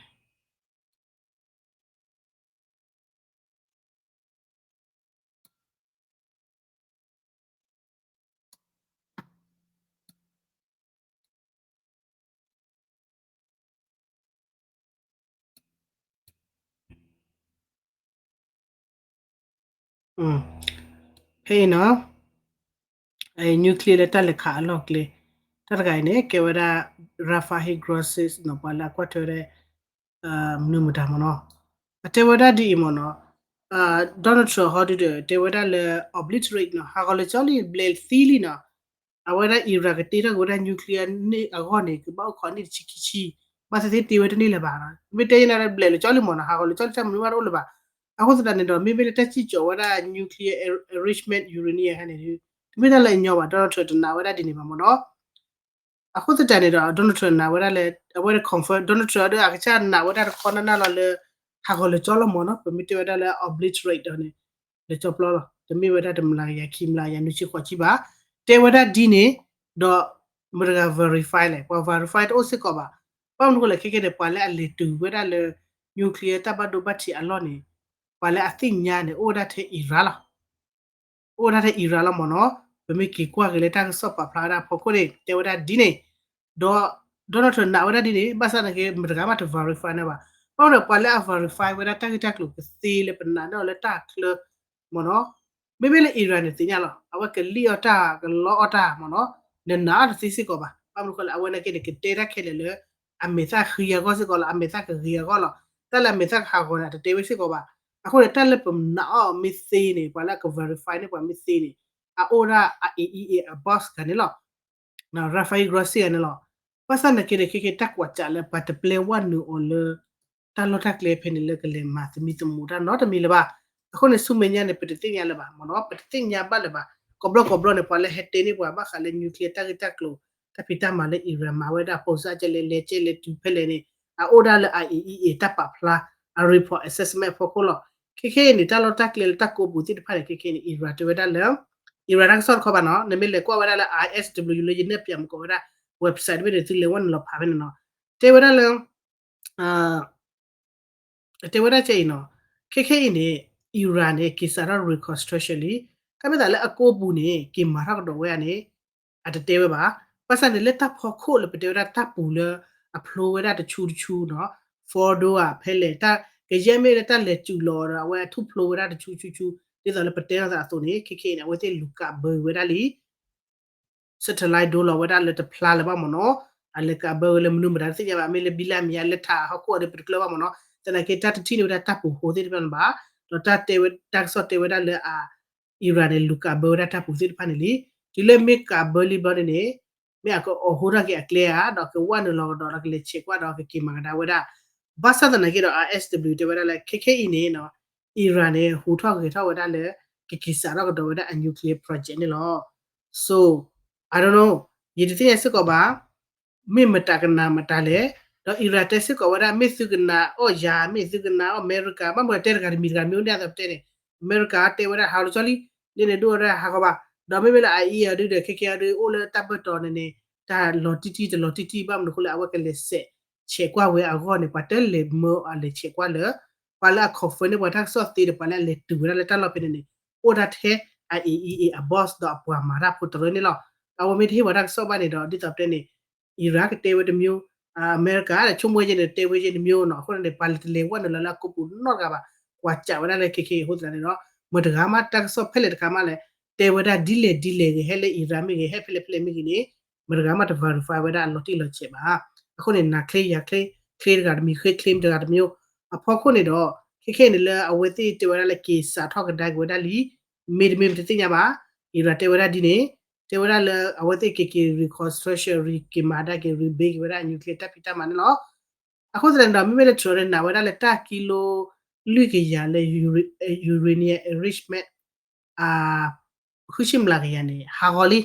အံၤနီၤ nuclear လၢတၢ်လဲၤခးအလီၢ်ကျဲ တၢ်တဂၤအံၤန့ၣ် ကဲဝဲဒၣ် Rafael Grossi နီၤ ပှၤလၢအကွၢ်ထွဲဝဲဒၣ် မနုၤမတၤမ့ၢ်နီၤ အတဲဝဲဒၣ်ဒ်အံၤမ့ၢ်နီၤ Donald Trump ဟီဒုဒီး တဲဝဲဒၣ်လၢ obliterate နီၤ ဟးဂီၤလၢာ်ကၠီလံ ဘျဲးသံလံနီၤ အဝဲဒၣ် Iran ကတ့ထီၣ်က့ၤဝဲဒၣ် nuclear န့ၣ်အဂီၢ်န့ၣ် ကဘၣ်အိၣ်ခိးနံၣ်တဆံခံဆံ ဘၣ်သ့ၣ်သ့ၣ်တ့ဝဲတန့ၢ်လၢၤဘၣ်နီၤ မ့ၢ်တဲယဲန့ၣ် ဘျဲးလၢာ်ကၠီလံမ့ၢ်နီၤ ဟးဂီၤလၢာ်ကၠီလံ တၢ်မနုၤဘၣ်တအိၣ်လၢၤဘၣ် အဃိသတးန့ၣ်ဒီး မ့မ့ၢ်လၢတၢ်စံၣ်ကၠီၤဝဲဒၣ် nuclear enrichment uranium ခါန့ၣ် တမ့ၢ်တၢ်လၢအညီဘၣ် Donald Trump တနာ်ဝဲဒၣ်ဒ်န့ၣ်ဘၣ်မ့ၢ်နီၤ အဃိသတးန့ၣ်ဒီး Donald Trump နာ်ဝဲဒၣ်လၢ အဝဲဒၣ် confirm Donald Trump ဒီးအကစၢ်နာ်ဝဲဒၣ်တခီနၢ်နၢ်လီၤလၢ ဟးဂီၤလၢာ်ကၠီလီၤမ့ၢ်နီၤ ပမ့ၢ်တဲဝဲဒၣ်လၢ obliterate ဒီးန့ၣ် လၢာ်ကၠီပျီလီၤ တမ့ၢ်ဝဲဒၣ်တမျးကယၤခံမျးကယၤနွံဆံဃိးဆံဘၣ် တဲဝဲဒၣ်ဒ်န့ၣ် ဒီး မတၤတဂၤ verify လဲၣ် ပှၤ verify တအိၣ်စ့ၢ်ကီးဘၣ် ဘၣ်မနုၤဃိလဲၣ် ခဲကဲန့ၣ် ပှၤလၢအလဲၤတုၤဝဲဒၣ်လၢ nuclear တၢ်ဘၣ်ဒိဘၣ်ထံးအလီၢ်န့ၣ် ပှၤလၢအသ့ၣ်ညါန့ၣ် အိၣ်ဝဲဒၣ်ထဲ Iran လီၤ အိၣ်ဝဲဒၣ်ထဲ Iran လီၤမ့ၢ်နီၤ ပမ့ၢ်က့ၤကွၢ်က့ၤလၢတၢ်ကစီၣ်ပာ်ဖျါဝဲဒၣ်အဖီခိၣ်န့ၣ် တဲဝဲဒၣ်ဒ်န့ၣ် ဒီး Donald Trump နာ်ဝဲဒၣ်ဒ်န့ၣ် ဘၣ်ဆၣ်သနာ်က့ မတၤတဂၤမးတ verify န့ၣ်ဘၣ် ဘၣ်မနုၤပှၤလၢအ verify ဝဲဒၣ်တၢ်ဂ့ၢ်တၢ်ကျိၤကသ့လၢပနာ်န့ၢ်အီၤလၢတၢ်ချၢ မ့ၢ်နီၤ မ့မ့ၢ်လၢ Iran န့ၣ်သ့ၣ်ညါလီၤ အဝဲကလံၣ်အီၣ်တၢ်ကလီအီၣ်တၢ်မ့ၢ်နီၤ နနာ်အီၤတသ့စ့ၢ်ကီးဘၣ် ဘၣ်မနုၤဃိလဲၣ် အဝဲနာ်က့န့ၣ် ကတဲတၢ်ခဲလၢာ်လၢ အမဲာ်သၣ်ဃံအဂီၢ်စ့ၢ်ကီးလီၤ အမဲာ်သၣ်ကဂ့ၤအဂီၢ်လီၤ တၢ်လၢအမဲာ်သၣ်ကဟးဂီၤန့ၣ် အတတဲဝဲစ့ၢ်ကီးဘၣ် အဃိန့ၣ် တၢ်လၢပနာ်အီၤမ့ၢ်သ့န့ၣ် ပှၤလၢအက verify န့ၢ်ပှၤမ့ၢ်သ့န့ၣ် အအိၣ်ဒၣ် IAEA အ boss ဂၤန့ၣ်လီၤ Rafael Grossi ဂၤန့ၣ်လီၤ ဘၣ်ဆၣ်သနာ်က့န့ၣ် ခဲကဲတၢ်ကွၢ်စးလၢပှၤတပျဲဝဲနုာ်အီၤလၢ တၢ်လီၢ်တၢ်ကျဲဖဲန့ၣ်လၢကလဲၤမၤသမံသမိးတၢ်နီတမံၤလၢၤဘၣ် အဃိန့ၣ် ဆူမဲာ်ညါန့ၣ် ပတသ့ၣ်ညါလၢၤဘၣ်မ့ၢ်နီၤ ပတသ့ၣ်ညါဘၣ်လၢၤဘၣ် ကိးဘျီကိးဘျီန့ၣ် ပှၤလၢဟဲတဲန့ၢ်ပှၤဘၣ်ဃးလၢ nuclear တၢ်ဂ့ၢ်တၢ်ကျိၤ တၢ်ဖံးတၢ်မၤလၢ Iran မၤဝဲဒၣ် ပိစါကဲလဲၣ် လဲၤကဲလဲၣ်တုၤဖဲလဲၣ်န့ၣ် အအိၣ်ဒၣ်လၢ IAEA တၢ်ပာ်ဖျါ အ report assessment အဖီခိၣ်လီၤ ခဲခဲအံၤန့ၣ် တၢ်လီၢ်တၢ်ကျဲလၢတၢ်ကိးပူၤသ့ၣ်တဖၣ်န့ၣ် ခဲခဲအံၤန့ၣ် Iran တဲဝဲဒၣ်လၢ Iran တၢ်ကစီၣ်တခီဘၣ်နီၤ နမ့ၢ်လဲၤကွၢ်ဝဲဒၣ်လၢ I S W လၢယနဲၣ်ပၠးမူကီးဝဲဒၣ် website တဘ့ၣ်န့ၣ် သုလဲၤဝဲနုာ်လီၤဖးဖဲန့ၣ်နီၤ တဲဝဲဒၣ်လၢ တဲဝဲဒၣ်ကဲအံၤနီၤ ခဲခဲအံၤန့ၣ် Iran န့ၣ် က့ၤစးထီၣ် reconstruction လံ တၢ်မ့ၢ်သးလၢအကိးပူၤန့ၣ် က့ၤမၤထီၣ်ကဒီးဝဲဧါန့ၣ် အတတဲဝဲဘၣ် ဘၣ်ဆၣ်န့ၣ်လၢတၢ်ဖီခိၣ်လၢပတဲဝဲဒၣ်တၢ်ပူၤလၢ အဖျိဝဲဒၣ်တဆူတဆူနီၤ fordo ဧါ ဖဲလဲၣ် တၢ်ကယဲၢ်မ့ၢ်လၢတၢ်လဲၤစုးလီၤဒီး အဝဲအထူၣ်ဖျိဝဲဒၣ်တဆူဆူဆူ ဒ်သိးလၢပတဲလိာ်သးအသိးန့ၣ် ခဲခဲအံၤန့ၣ် အဝဲသ့ၣ်လူၤကးဘၢဝဲဒၣ်လံ satellite ဒိလီၤဝဲဒၣ်လၢတဖျါလၢၤဘၣ်မ့ၢ်နီၤ အလဲၤကးဘၢဝဲလၢမနုၤမတၤတသ့ၣ်ညါဘၣ် မ့ၢ်လၢဘံလၢမံၤ အလဲၤထးဟီၣ်ခိၣ်အီၤဒီးပတကျၢၤဘၣ်မ့ၢ်နီၤ သနာ်က့တၢ်တထံၣ်န့ၢ်ဝဲဒၣ်တၢ်ပူၤဃိသ့ၣ်တဖၣ်န့ၣ်ဘၣ် ဒီးတၢ်တဲဝဲ တၢ်ကစီၣ်တဲဝဲဒၣ်လၢအ Iran န့ၣ် လူၤကးဘၢဝဲဒၣ်တၢ်ပူၤသ့ၣ်တဖၣ်န့ၣ်လံ တုၤလၢမ့ၢ်ကးဘၢလံဘျီန့ၣ်န့ၣ် မ့ၢ်အကအိးထီၣ်က့ၤအကျဲဧါ ဒီးကဝဲနုာ်လီၤကဒီးဒီးကလဲၤဆဲးကွၢ်ဒီးကက့ၤမၤကဒါဝဲဒၣ် ဘၣ်ဆၣ်သနာ်က့ဒီး I S W တဲဝဲဒၣ်လၢ ခဲခဲအံၤန့ၣ် Iran န့ၣ် ဟူးထီၣ်ဂဲၤထီၣ်ဝဲဒၣ်လၢ ကက့ၤစးထီၣ်ကဒီးဝဲဒၣ်အ nuclear project န့ၣ်လီၤ so I don't know ယတသ့ၣ်ညါစ့ၢ်ကီးဘၣ် မ့ၢ်မတၤကနာ်မတၤလဲၣ် ဒီး Iran တဲစ့ၢ်ကီးဝဲဒၣ် မ့ၢ်သုကနာ်အီၣ်ယၤ မ့ၢ်သုကနာ်အီၣ်အမဲရကၤ ဘၣ်မနုၤတဲတဂၤတမံၤတဂၤတမံၤအိၣ်န့ၣ်အသိးတဲန့ၣ် အမဲရကၤတဲဝဲဒၣ် ဟးဂီၤလၢာ်ကၠီလံ လၢန့ၣ်ဒိၣ်ဝဲဒၣ်ဟးဂီၤဘၣ် ဒီးမ့မ့ၢ်လၢ IAEA အီၤဒုဒီး ခဲခဲအံၤဒု အိၣ်လၢတၢ်ဘၢၣ်တီၤန့ၣ်န့ၣ် တၢ်လီၤတံၢ်တံၢ်တလီၤတံၢ်တံၢ် ဘၣ်မနုၤအဃိလၢအဝဲကလဲၤဆဲးကွၢ်ဝဲအဂီၢ်န့ၣ် ပှၤတလဲၤမၢအီၤလဲၤဆဲးကွၢ်လၢ ပှၤလၢအ confirm န့ၢ်ပှၤတၢ်ကစီၣ်သ့ဒီး ပှၤလၢအလဲၤတုၤဝဲဒၣ်လၢတၢ်လီၢ်ဖဲန့ၣ်န့ၣ် အိၣ်ဒၣ်ထဲ IAEA အ boss ဒီးအပှၤမၤတၢ်ဖိတရၢန့ၣ်လီၤ. အဝဲမ့ၢ်တဟ့ၣ်ပှၤတၢ်ကစီၣ်ဘၣ်န့ၣ်ဒီး ဒ်သိးပတဲန့ၣ် Iran ကတဲဝဲတမျိုး အမဲရကၤ ဆိကမိၣ်ဝဲဒၣ်န့ၣ်တဲဝဲယဲၢ်တမျိုးနီၤ အဃိန့ၣ် ပှၤလဲၤတလဲၤဝဲနုာ်လီၤလၢအကိးပူၤနီတဂၤဘၣ် ကွၢ်စးဝဲဒၣ်လၢခဲခဲအံၤအဃိသတးန့ၣ်ဒီး မတၤတဂၤမးတၢ်ကစီၣ်ဖဲလဲၣ်တခါမးလဲၣ် တဲဝဲဒၣ်ဒ်လဲၣ်ဒ်လဲၣ်ဂ့ၤ ဟဲလၢ Iran မ့ၢ်ဂ့ၤ ဟဲဖဲလဲၣ်ဖဲလဲၣ်မ့ၢ်ဂ့ၤန့ၣ် မတၤတဂၤမးတ verify ဝဲဒၣ်အလီၤတံၢ်လီၤဆဲးဘၣ်. အဃိန့ၣ် နၤချ့ယၤချ့ ချ့တဂၤတမံၤ ချ့ claim တဂၤတမျိုး အဖီခိၣ်န့ၣ်ဒီး ခဲခဲအံၤန့ၣ်လၢအဝဲသ့ၣ်တဲဝဲဒၣ်လၢ က့ၤစးထီၣ်ကဒါက့ၤဝဲဒၣ်လံ မ့တမ့ၢ်ပတသ့ၣ်ညါဘၣ်. Iran တဲဝဲဒၣ်ဒ်န့ၣ် တဲဝဲဒၣ်လၢအဝဲသ့ၣ်က့ၤက့ၤ reconstruction က့ၤမၤဒၣ်က့ၤ rebuild က့ၤဝဲဒၣ် nuclear တၢ်ဖံးတၢ်မၤန့ၣ်လီၤ. အဃိသတးန့ၣ်ဒီး မ့မ့ၢ်လၢ Trump န့ၣ် နာ်ဝဲဒၣ်လၢတၢ်ကံလိ လွံၢ်ကယၤလၢ uranium enrichment အ ဃုဆံမျးကယၤန့ၣ် ဟးဂီၤလံ.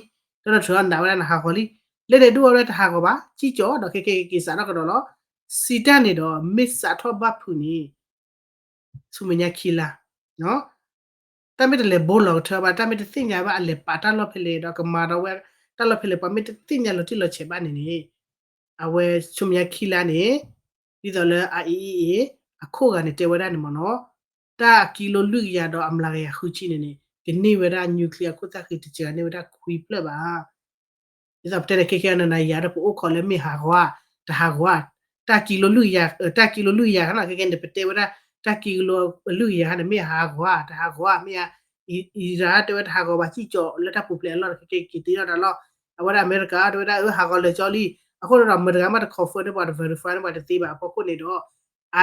Donald Trump နာ်ဝဲဒၣ်န့ၣ် ဟးဂီၤလံ. လၢန့ၣ်ဒိၣ်ဝဲတဟးဂီၤဘၣ် စံၣ်ကၠီၤဒီးခဲခဲက့ၤစးထီၣ်ကဒီးလီၤ. စံးတၢ်န့ၣ်ဒီး မ့ၢ်စးထီၣ်ဘၣ်ဖုးန့ၣ် ဆူမဲာ်ညါခံလါ တၢ်မ့ၢ်တလဲၤဘိလီၤကထၢဘၣ် တၢ်မ့ၢ်တသ့ၣ်ညါဘၣ်အလဲၤပာ်တၢ်လီၢ်ဖဲလဲၣ် ဒီးကမၤဒီးဝဲတၢ်လီၢ်ဖဲလဲၣ် ပှၤမ့ၢ်တသ့ၣ်ညါလီၤတံၢ်လီၤဆဲးဘၣ်န့ၣ်န့ၣ် အဝဲဆူမဲာ်ညါခံလါန့ၣ် ဒ်သိးလၢ IAEA အခိၣ်ဂၤန့ၣ်တဲဝဲဒၣ်န့ၣ်မ့ၢ်နီၤ တၢ်ကံလိလွံၢ်ကယၤဒီးအမျးကယၤဃုဆံန့ၣ်န့ၣ် ကန့ၢ်ဝဲဒၣ် nuclear အခိၣ်သၣ်ဃံတစှၤန့ၢ်ဝဲဒၣ်ခွံဖျၢၣ်ဘၣ် ဒ်သိးပတဲန့ၣ် ခဲခဲအံၤနၤယၤဒီးပအိၣ်ခိးလၢမ့ၢ်ဟးဂီၤဧါ တဟးဂီၤဧါ တၢ်ကံလိလွံၢ်ကယၤ တၢ်ကံလိလွံၢ်ကယၤခါန့ၣ် ခဲခဲန့ၣ် ပတဲဝဲဒၣ် တၢ်ကံလိလွံၢ်ကယၤခါန့ၣ် မ့ၢ်ဟးဂီၤဧါ တဟးဂီၤဧါ မ့ၢ်ဧါ အံရၣ်တဲဝဲတဟးဂီၤဘၣ် စံၣ်ကၠီၤလၢတၢ်ပူၤဖျဲးအလီၢ်န့ၣ် ခဲခဲက့ၤတ့ထီၣ်တၢ်လီၢ် အဝဲဒၣ်အမဲရကၤတဲဝဲဒၣ် အၢ ဟးဂီၤလၢာ်ကၠီလံ အဃိန့ၣ်ဒီး မတၤတဂၤမးတ confirm န့ၢ်ပှၤတ verify န့ၢ်ပှၤတသ့ဘၣ် အဖီခိၣ်န့ၣ်ဒီး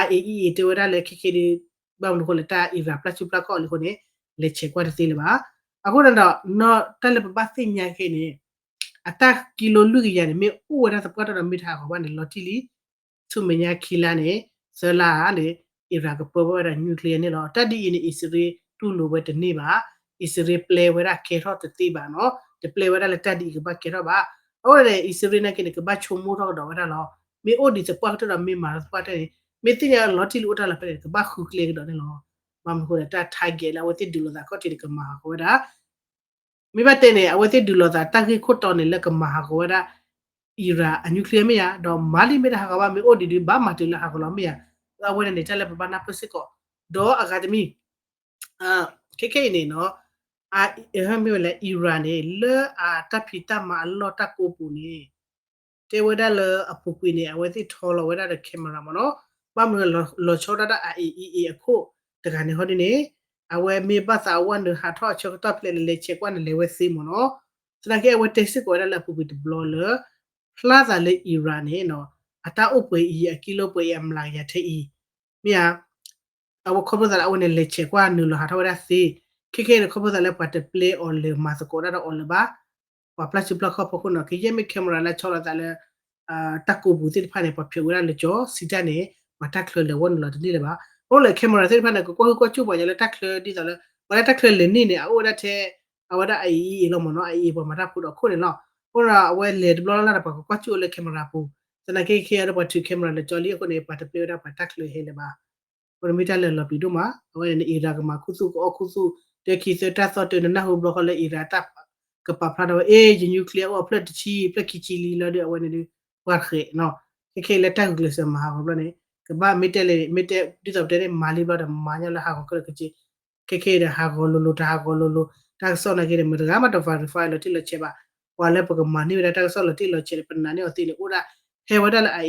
IAEA တဲဝဲဒၣ်လၢခဲခဲဒုး ဘၣ်မနုၤအဃိလဲၣ် တၢ်အံရၣ်ပျၢ်စုပျၢ်ခီၣ်လံအဃိန့ၣ် လဲၤဆဲးကွၢ်တသ့လၢၤဘၣ်. အဃိန့ၣ်ဒီး တၢ်လၢပဘၣ်သ့ၣ်ညါခဲအံၤန့ၣ် အတၢ်ကံလိလွံၢ်ကယၤန့ၣ် မ့ၢ်အိၣ်ဝဲဒၣ်သပှၢ်တၢၢ်ဒီးမ့ၢ်တဟးဂီၤဘၣ်န့ၣ် လီၤတံၢ်လံ ဆူမဲာ်ညါခံလါန့ၣ် သၢလါန့ၣ် အံရၣ်ကပၢဘၣ်ဝဲဒၣ် nuclear န့ၣ်လီၤ. တၢ်ဒ်အံၤန့ၣ် အံၣ်စရ့လးတူၢ်လိာ်ဝဲတန့ၢ်ဘၣ်. အံၣ်စရ့လးပျဲဝဲဒၣ်ကဲထီၣ်တသ့ဘၣ်နီၤ. တပျဲဝဲဒၣ်လၢတၢ်ဒ်အံၤကဘၣ်ကဲထီၣ်ဘၣ်. အဃိန့ၣ် အံၣ်စရ့လးနာ်က့န့ၣ် ကဘၣ်ဆိကမိၣ်ထီၣ်ကဒီးဝဲဒၣ်လီၤ. မ့ၢ်အိၣ်ဒံးသပှၢ်ကတၢၢ်ဒီးမ့ၢ်မၤလီၤသပှၢ်ကတၢၢ်န့ၣ် မ့ၢ်သ့ၣ်ညါလီၤတံၢ်လၢအိၣ်တၢ်လီၢ်ဖဲန့ၣ် ကဘၣ်ဃုကျဲကဒီးန့ၣ်လီၤ. ဘၣ်မနုၤအဃိလဲၣ် တၢ် target လၢအဝဲသ့ၣ်ဒုးလိာ်သးခီၣ်ထံးန့ၣ် ကမၤဟးဂီၤဝဲဒၣ် မ့ၢ်ဘၣ်တဲန့ၣ် အဝဲသ့ၣ်ဒုးလိာ်သးတၢ်ဂ့ၢ်ခိၣ်တီန့ၣ်လၢကမၤဟးဂီၤဝဲဒၣ် အံရၣ်အ nuclear မ့ၢ်ဧါ, ဒီးမၤလံမ့ၢ်တဟးဂီၤဘၣ် မ့ၢ်အိၣ်ဒံးဒုး ဘၣ်မၤတုၤလၢဟးဂီၤလီၤမ့ၢ်ဧါ. အဝဲန့ၣ်န့ၣ် တၢ်လၢပဘၣ်နၢ်ပၢၢ်စ့ၢ်ကီး, ဒီးအဂၤတမံၤ ခဲခဲအံၤန့ၣ်နီၤ, မ့ၢ်ဝဲလဲၣ် အံရၣ်န့ၣ် လၢအတၢ်ဖံးတၢ်မၤအလီၢ်တၢ်ကိးပူၤန့ၣ် တဲဝဲဒၣ်လၢအပူၤကွံာ်န့ၣ် အဝဲသ့ၣ်ထီလီၤဝဲဒၣ်ဒီး camera မ့ၢ်နီၤ, ဘၣ်မနုၤလီၤဆီဒၣ်တၢ် IAEA အခိၣ်တဂၤန့ၣ်ဟီဒ်န့ၣ်, အဝဲမ့ၢ်ဘၣ်သးအဝဲနုာ်ဟးထီၣ်အဆၢကတီၢ်ဖဲလဲၣ် လဲၤဆဲးကွၢ်န့ၣ် လဲၤဝဲသ့မ့ၢ်နီၤ. သနာ်က့အဝဲတဲစ့ၢ်ကီးဝဲဒၣ်လၢအပူၤကွံာ်တဘျီလၢ ဖျါသးလၢအံရၣ်န့ၣ် အတၢ်အိၣ်ပှဲၤအံၤ အကံလိပှဲၤအံၤ အမျးကယၤထဲအံၤ မ့ၢ်ဧါ. အဝဲခီဖျိသးလၢအဝဲန့ၣ် လဲၤဆဲးကွၢ်နုာ်လီၤဟးထီၣ်ဝဲဒၣ်သ့, ခဲခဲန့ၣ် ခီဖျိသးလၢပှၤတပျဲအီၤလၢၤ မၤသကိးတၢ်ဒီးအီၤလၢၤဘၣ်, ပှၤပျၢ်စုပျၢ်ခီၣ်ဖီခိၣ်နီၤ, ကယဲၢ်မ့ၢ် camera လၢဆီလီၤသးလၢ တၢ်ကိးပူၤသ့ၣ်တဖၣ်န့ၣ် ပှၤဖျိးဝဲဒၣ်လၢကၠီ, စံးတၢ်န့ၣ် ပှၤတၢ်ချၢလဲၤဝဲနုာ်လီၤတန့ၢ်လၢၤဘၣ်. အဃိလၢ camera သ့ၣ်တဖၣ်န့ၣ် ကကွၢ်ဟုၣ်ကွၢ်စူၣ်ပှၤညီလၢတၢ်ချၢဒ်သိးလၢ ပှၤလၢတၢ်ချၢလဲၤန့ၢ်န့ၣ် အအိၣ်ဝဲဒၣ်ထဲ အဝဲဒၣ် IAEA လီၤမ့ၢ်နီၤ, IAEA ပှၤမၤတၢ်ဖိဒီးအခိၣ်န့ၣ်လီၤ. အဃိဒီးအဝဲလဲၤတဘျီလၢ်လၢ်ဒီး ပှၤကကွၢ်စူၣ်အီၤလၢ camera ပူၤ, သနာ်က့ခဲအံၤဒီးပှၤထုး camera လၢကၠီလံအဃိန့ၣ် ပှၤတပျဲဝဲဒၣ်ပှၤတၢ်ချၢဟဲလၢၤဘၣ်. အဃိန့ၣ်မ့ၢ်တၢ်လၢလီၤပျံၤဒိၣ်မး, အဝဲန့ၣ် အံရၣ်ကမၤခူသူၣ် ကအီၣ်ခူသူၣ်, တၢ်ခံသၢတၢ်သီတၢ် နနၢ်ဟူဘျီဃီလၢအံရၣ်တၢ် ကပာ်ဖျါထီၣ်ဝဲ အ့ ယ nuclear အိၣ်အဖျၢၣ်တဆံ ဖျၢၣ်ခံဆံလံလီၤဒီး အဝဲန့ၣ်ဒုး ပှၤတဃဲးနီၤ. ခဲခဲအံၤလၢတၢ်ဂုာ်ကျဲးစၢးမၤဟးဂီၤဘျီန့ၣ် ကဘၣ်မ့ၢ်တဲလဲၣ် မ့ၢ်တဲဒ်သိးပတဲန့ၣ် မၤလံဘျီဒီးမၤညီလၢဟးဂီၤခဲလၢာ်ခဲဆ့, ခဲခဲအံၤဒီးဟးဂီၤလိၤလိၤ တဟးဂီၤလိၤလိၤ တၢ်ကစီၣ်နာ်က့ဒီး မတၤတဂၤမးတ verify လီၤတံၢ်လီၤဆဲးဘၣ်. ပှၤလၢပကမၤန့ၢ်ဝဲဒၣ်တၢ်ကစီၣ်လီၤတံၢ်လီၤဆဲးဒီး ပနာ်န့ၢ်အီၤသ့န့ၣ် အိၣ်ဒၣ် ဟဲဝဲဒၣ်လၢ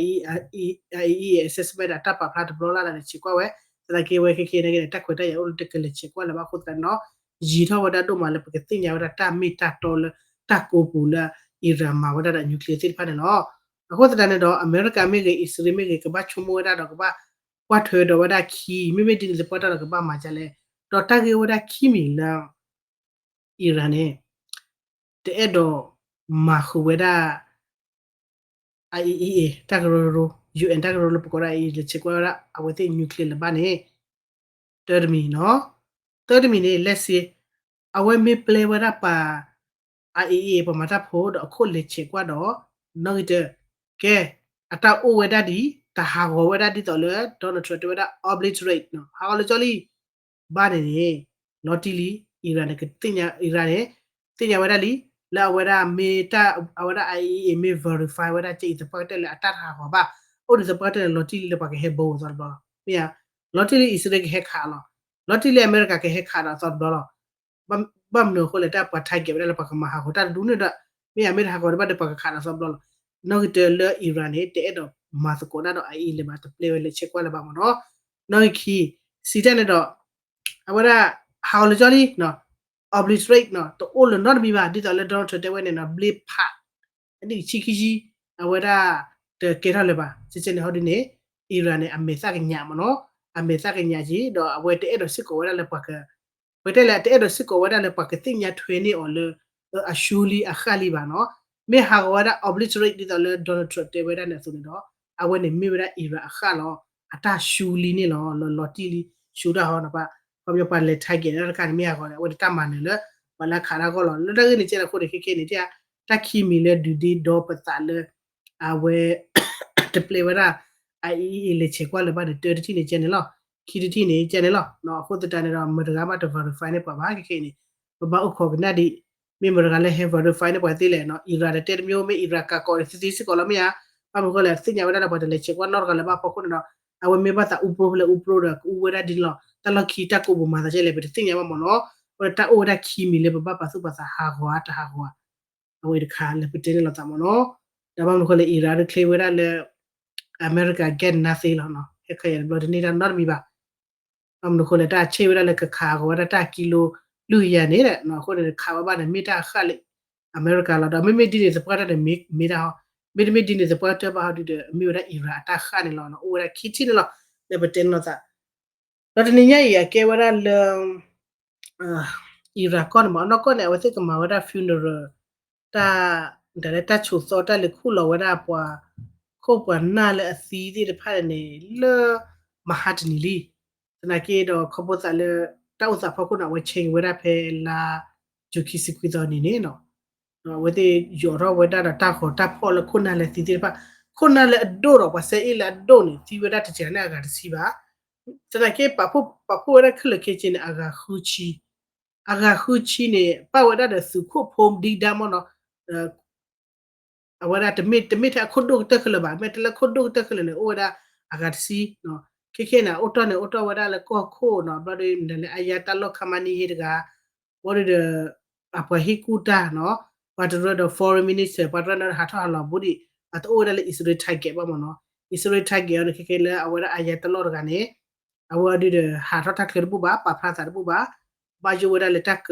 IAEA assessment ဒီးတၢ်ပာ်ဖျါတဘျီလၢ်လၢ်န့ၣ် ဆဲးကွၢ်ဝဲ, သနာ်က့ဝဲခဲခဲအံၤနာ်က့ဒီး တၢ်ခွဲးတၢ်ယာ်အိၣ်လၢ တကလဲၤဆဲးကွၢ်လၢၤဘၣ်အဃိသတးန့ၣ်ဒီး ယံာ်ထီၣ်ဝဲဒၣ်ဒိၣ်မးလၢပကသ့ၣ်ညါဝဲဒၣ်တၢ်မ့ၢ်တၢ်တီလၢ တၢ်ကိးပူၤလၢ အံရၣ်မၤဝဲဒၣ်ဒီး nuclear သ့ၣ်တဖၣ်န့ၣ်လီၤ. အဃိသတးန့ၣ်ဒီး အမဲရကၤမ့ၢ်ဂ့ၤ အံၣ်စရ့လးမ့ၢ်ဂ့ၤ ကဘၣ်ဆိကမိၣ်ဝဲဒၣ်ဒီးကဘၣ်ကွၢ်ထွဲဒီးဝဲဒၣ်ခံ မ့မ့ၢ်ဒ်န့ၣ်သပှၢ်တၢၢ်ဒီးကဘၣ်မၤဒ်လဲၣ်, ဒီးတၢ်ဂ့ၢ်ဝဲဒၣ်ခံမံၤလၢ အံရၣ်န့ၣ် တအဲၣ်ဒိးမၤဃုာ်ဝဲဒၣ် IAEA တၢ်ကရၢကရိ UN တၢ်ကရၢကရိလၢပကိးဒၣ် အံၤ လဲၤဆဲးကွၢ်ဝဲဒၣ်အဝဲသ့ၣ် nuclear လၢၤဘၣ်န့ၣ် တၢတမံၤနီၤ. တၢတမံၤန့ၣ် let's say အဝဲမ့ၢ်ပျဲဝဲဒၣ်ပှၤ IAEA ပှၤမၤတၢ်ဖိဒီးအခိၣ်လဲၤဆဲးကွၢ်ဒီး နီၣ်ဂံၢ်တၢ ကဲ အတၢ်အိၣ်ဝဲဒၣ်ဒ် တဟးဂီၤဝဲဒၣ်ဒ်သိးလၢ Donald Trump တဲဝဲဒၣ် obliterate နီၤ ဟးဂီၤလၢာ်ကၠီလံ ဘၣ်န့ၣ်န့ၣ် လီၤတံၢ်လံ အံရၣ်န့ၣ် ကသ့ၣ်ညါ အံရၣ်န့ၣ် သ့ၣ်ညါဝဲဒၣ်လံ လၢအဝဲဒၣ်မ့ၢ်တၢ် အဝဲဒၣ် IAEA မ့ၢ် verify ဝဲဒၣ်ကဲအံၤသပှၢ်ကတၢၢ်လၢအတၢ်တဟးဂီၤဘၣ် အိၣ်ဒံးသပှၢ်ကတၢၢ်န့ၣ် လီၤတံၢ်လံလၢပှၤကဟဲဘိအသီတဘျီလီၤ မ့ၢ်ဧါ. လီၤတံၢ်လံ အံၣ်စရ့လးကဟဲခးလီၤ လီၤတံၢ်လံ အမဲရကၤကဟဲခးဒီးအသီတဘျီလီၤ ဘၣ်မနုၤအဃိလဲၣ် တၢ်ပှၤ target ဝဲဒၣ်လၢပှၤကမၤဟးဂီၤတၢ်တဒူၣ်န့ၣ်ဒီး မ့ၢ်ဧါ မ့ၢ်တဟးဂီၤတဘၣ်ဒီးပှၤကခးဒီးသီတဘျီလီၤ. နီၣ်ဂံၢ်တၢလၢအံရၣ်န့ၣ် တအဲၣ်ဒိးမၤသကိးတၢ်ဒီး အံၤ လၢၤဘၣ် တပျဲဝဲလဲၤဆဲးကွၢ်လၢၤဘၣ်မ့ၢ်နီၤ. နီၣ်ဂံၢ်ခံ စံးတၢ်န့ၣ်ဒီး အဝဲဒၣ် ဟးဂီၤလၢာ်ကၠီလံ obliterate နီၤ တအိၣ်လၢၤနီတမံၤဘၣ် ဒ်သိးလၢ Donald Trump တဲဝဲန့ၣ်နီၤ ဘျ့ဖး အနံၣ်ဆံခံဆံ အဝဲဒၣ် တကဲထီၣ်လၢၤဘၣ် ကဲကဲန့ၣ်ဟီဒ်န့ၣ် အံရၣ်န့ၣ် အမဲာ်သၣ်ကညးမ့ၢ်နီၤ အမဲာ်သၣ်ကညးက့ၤ ဒီးအဝဲတအဲၣ်ဒိးစ့ၢ်ကီးဝဲဒၣ်လၢပှၤက ပတဲလဲၣ် တအဲၣ်ဒိးစ့ၢ်ကီးဝဲဒၣ်လၢပှၤကသ့ၣ်ညါထွဲန့ၢ်အီၤလၢ အဆူလံအဃၣ်လံဘၣ်နီၤ. မ့ၢ်ဟးဂီၤဝဲဒၣ် obliterate ဒ်သိးလၢ Donald Trump တဲဝဲဒၣ်န့ၣ်အသိးန့ၣ်ဒီး အဝဲန့ၣ်မ့ၢ်ဝဲဒၣ်အံရၣ်အဃၣ်လီၤ အတၢ်ဆူလံန့ၣ်လီၤ လီၤလီၤတံၢ်လံ ဆူတၢ်ဟီနီၤ ပှၤ ခီပညီပှၤလဲၤ target တၢ်တခါန့ၣ် မ့ၢ်ဟးဂီၤန့ၣ် အဝဲန့ၣ်တၢ်မၤနၢၤလၢ ပှၤလၢအခးတၢ်ဂီၢ်လီၤ လၢတၢ်ဂ့ၢ်န့ၣ်ကဲလၢအဃိန့ၣ် ခဲခဲန့ၣ် တၢ်ခံမံၤလၢဒုးဒ့ဒီပသးလၢ အဝဲ တပျဲဝဲဒၣ် အအံၤအံၤလဲၤဆဲးကွၢ်လၢၤဘၣ်န့ၣ် တၢတထံၣ်န့ၣ်ကဲန့ၣ်လီၤ. ခံတထံၣ်န့ၣ် ကဲန့ၣ်လီၤ. အဃိသတးန့ၣ်ဒီး မတၤတဂၤမးတ verify န့ၢ်ပှၤဘၣ်ခဲခဲအံၤန့ၣ်, ပဘၣ်အိၣ်ခိးကနၣ်ဒံး, မ့ၢ်မတၤတဂၤလၢဟဲ verify န့ၢ်ပှၤသ့လဲၣ်နီၤ. Iran တတဲတမံၤ မ့ၢ် Iran ကးကိးန့ၣ်သ့သ့စ့ၢ်ကီးလီၤမ့ၢ်ဧါ. ဘၣ်မနုၤဃိလဲၣ် သ့ၣ်ညါဝဲဒၣ်လၢပှၤတလဲၤဆဲးကွၢ်နီတဂၤလၢၤဘၣ်အဖီခိၣ်န့ၣ်ဒီး အဝဲမ့ၢ်ဘၣ်သးအူပြိဖဲလဲၣ်အူပြိဒီး ကအူဝဲဒၣ်ဒ်န့ၣ်လီၤ. တၢ်လီၢ်ခံတၢ်ကိးပူၤမၤသးဒ်လဲၣ် ပတသ့ၣ်ညါဘၣ်မ့ၢ်နီၤ. အဃိဒီးတၢ်အိၣ်ဝဲဒၣ်ခံမံၤလၢပဘၣ်ပာ်သူၣ်ပာ်သးဟးဂီၤဧါတဟးဂီၤဧါ အဝဲတခါလၢပတဲန့ၢ်လိာ်သးမ့ၢ်နီၤ. ဒီးဘၣ်မနုၤဃိလဲၣ် Iran ဒုး claim ဝဲဒၣ်လၢ America get nothing လီၤ. ဟဲခးယၤတဘျီတန့ၢ်တၢ်နီတမံၤဘၣ်. ဘၣ်မနုၤဃိလဲၣ် တၢ်ဆ့ၣ်ဝဲဒၣ်လၢကခးဂီၤဝဲဒၣ်တၢ်ကံလိလွံၢ်ကယၤန့ၣ်ဒီး အဃိန့ၣ် ခးဝဲဘၣ်န့ၣ် မ့ၢ်တၢ်ဃၣ်လၢ America လီၤ. ဒီးမ့မ့ၢ်ဒ်န့ၣ်သပှၢ်တၢၢ်န့ၣ် မ့ၢ်တၢ်ဟီ, မ့တမ့ၢ်ဒ်န့ၣ်သပှၢ်တၢၢ်ဘၣ်ဟီဒုဒီး မ့ၢ်ဝဲဒၣ် Iran အတၢ်ဃၣ်န့ၣ်လီၤ. အိၣ်ဝဲဒၣ်ခံထံၣ်န့ၣ်လီၤ လၢပတဲန့ၢ်လိာ်သး. ဒီးတနံၤညါအံၤ အကဲဝဲဒၣ်လၢ Iran ကီၢ်န့ၣ်မ့ၢ် အနီၢ်ကီၢ်န့ၣ် အဝဲသ့ၣ်ကမၤဝဲဒၣ် funeral တၢ် ဒ်လဲၣ် တၢ်ဆိးသီတၢ်လဲၤခူၣ်လီၤဝဲဒၣ်ပှၤခိၣ်ပှၤနၢ်လၢအသံသ့ၣ်တဖၣ်န့ၣ် လၢမဟါတနံၤလံ. သနာ်က့ဒီးခီဖျိသးလၢ တၢ်အိၣ်သးဖီခိၣ်န့ၣ် အဝဲ change ဝဲဒၣ်ဖဲလါ ယူၤခံဆံခွံသီနံၤန့ၣ်နီၤ. အဝဲသ့ၣ်ယိးထီၣ်ဝဲဒၣ်ဒီးတၢ်ဂီၤတၢ်ဖီၣ်လၢခိၣ်နၢ်လၢသံသ့ၣ်တဖၣ်, ခိၣ်နၢ်လၢအဒိၣ်ဒီးပှၤစဲအ့ၣ်လၢအဒိၣ်န့ၣ် သံဝဲဒၣ်တစှၤန့ၣ်အဂၤတဆံဘၣ်. သနာ်က့ ပာ်ဖှိၣ်ဝဲဒၣ်ခဲလၢာ်ခဲဆ့န့ၣ် အဂၤဃုဆံ, အဂၤဃုဆံန့ၣ် ပၣ်ဝဲဒၣ်ဒီးသုးခိၣ်ဖိဒံဒါမ့ၢ်နီၤ. အဝဲဒၣ်တမ့ၢ်ထဲအခိၣ်ဒိၣ်ကတၢၢ်ခဲလၢာ်ဘၣ်, မ့ၢ်ထဲလၢခိၣ်ဒိၣ်ကတၢၢ်ခဲလၢာ်န့ၣ် အိၣ်ဝဲဒၣ်အဂၤတဆံ. ခဲခဲန့ၣ် အအိၣ်တီၢ်န့ၣ် အိၣ်တီၢ်ဝဲဒၣ်လၢကီၢ်ခိၣ်နီၤ, ဘျီဒီး ဒ်လဲၣ် Ayatollah Khamenei တဂၤ, ဘျီဒီး အပှၤဟ့ၣ်ကူၣ်တၢ်နီၤ, ပှၤတရၢဒီး foreign minister ပှၤတရၢန့ၣ်ဟးထီၣ်ဟးလီၤဘူးဒံး, အတအိၣ်ဝဲဒၣ်လၢ အံၣ်စရ့လး target ဘၣ်မ့ၢ်နီၤ. အံၣ်စရ့လး target အီၤန့ၣ် ခဲခဲလၢအဝဲဒၣ် Ayatollah တဂၤန့ၣ် အဝဲဒုဒီး ဟးထီၣ်တၢ်ချၢတဘူၣ်ဘၣ်, ပာ်ဖျါသးတဘူၣ်ဘၣ်, ဘၣ်ယိၣ်ဝဲဒၣ်လၢတၢ်က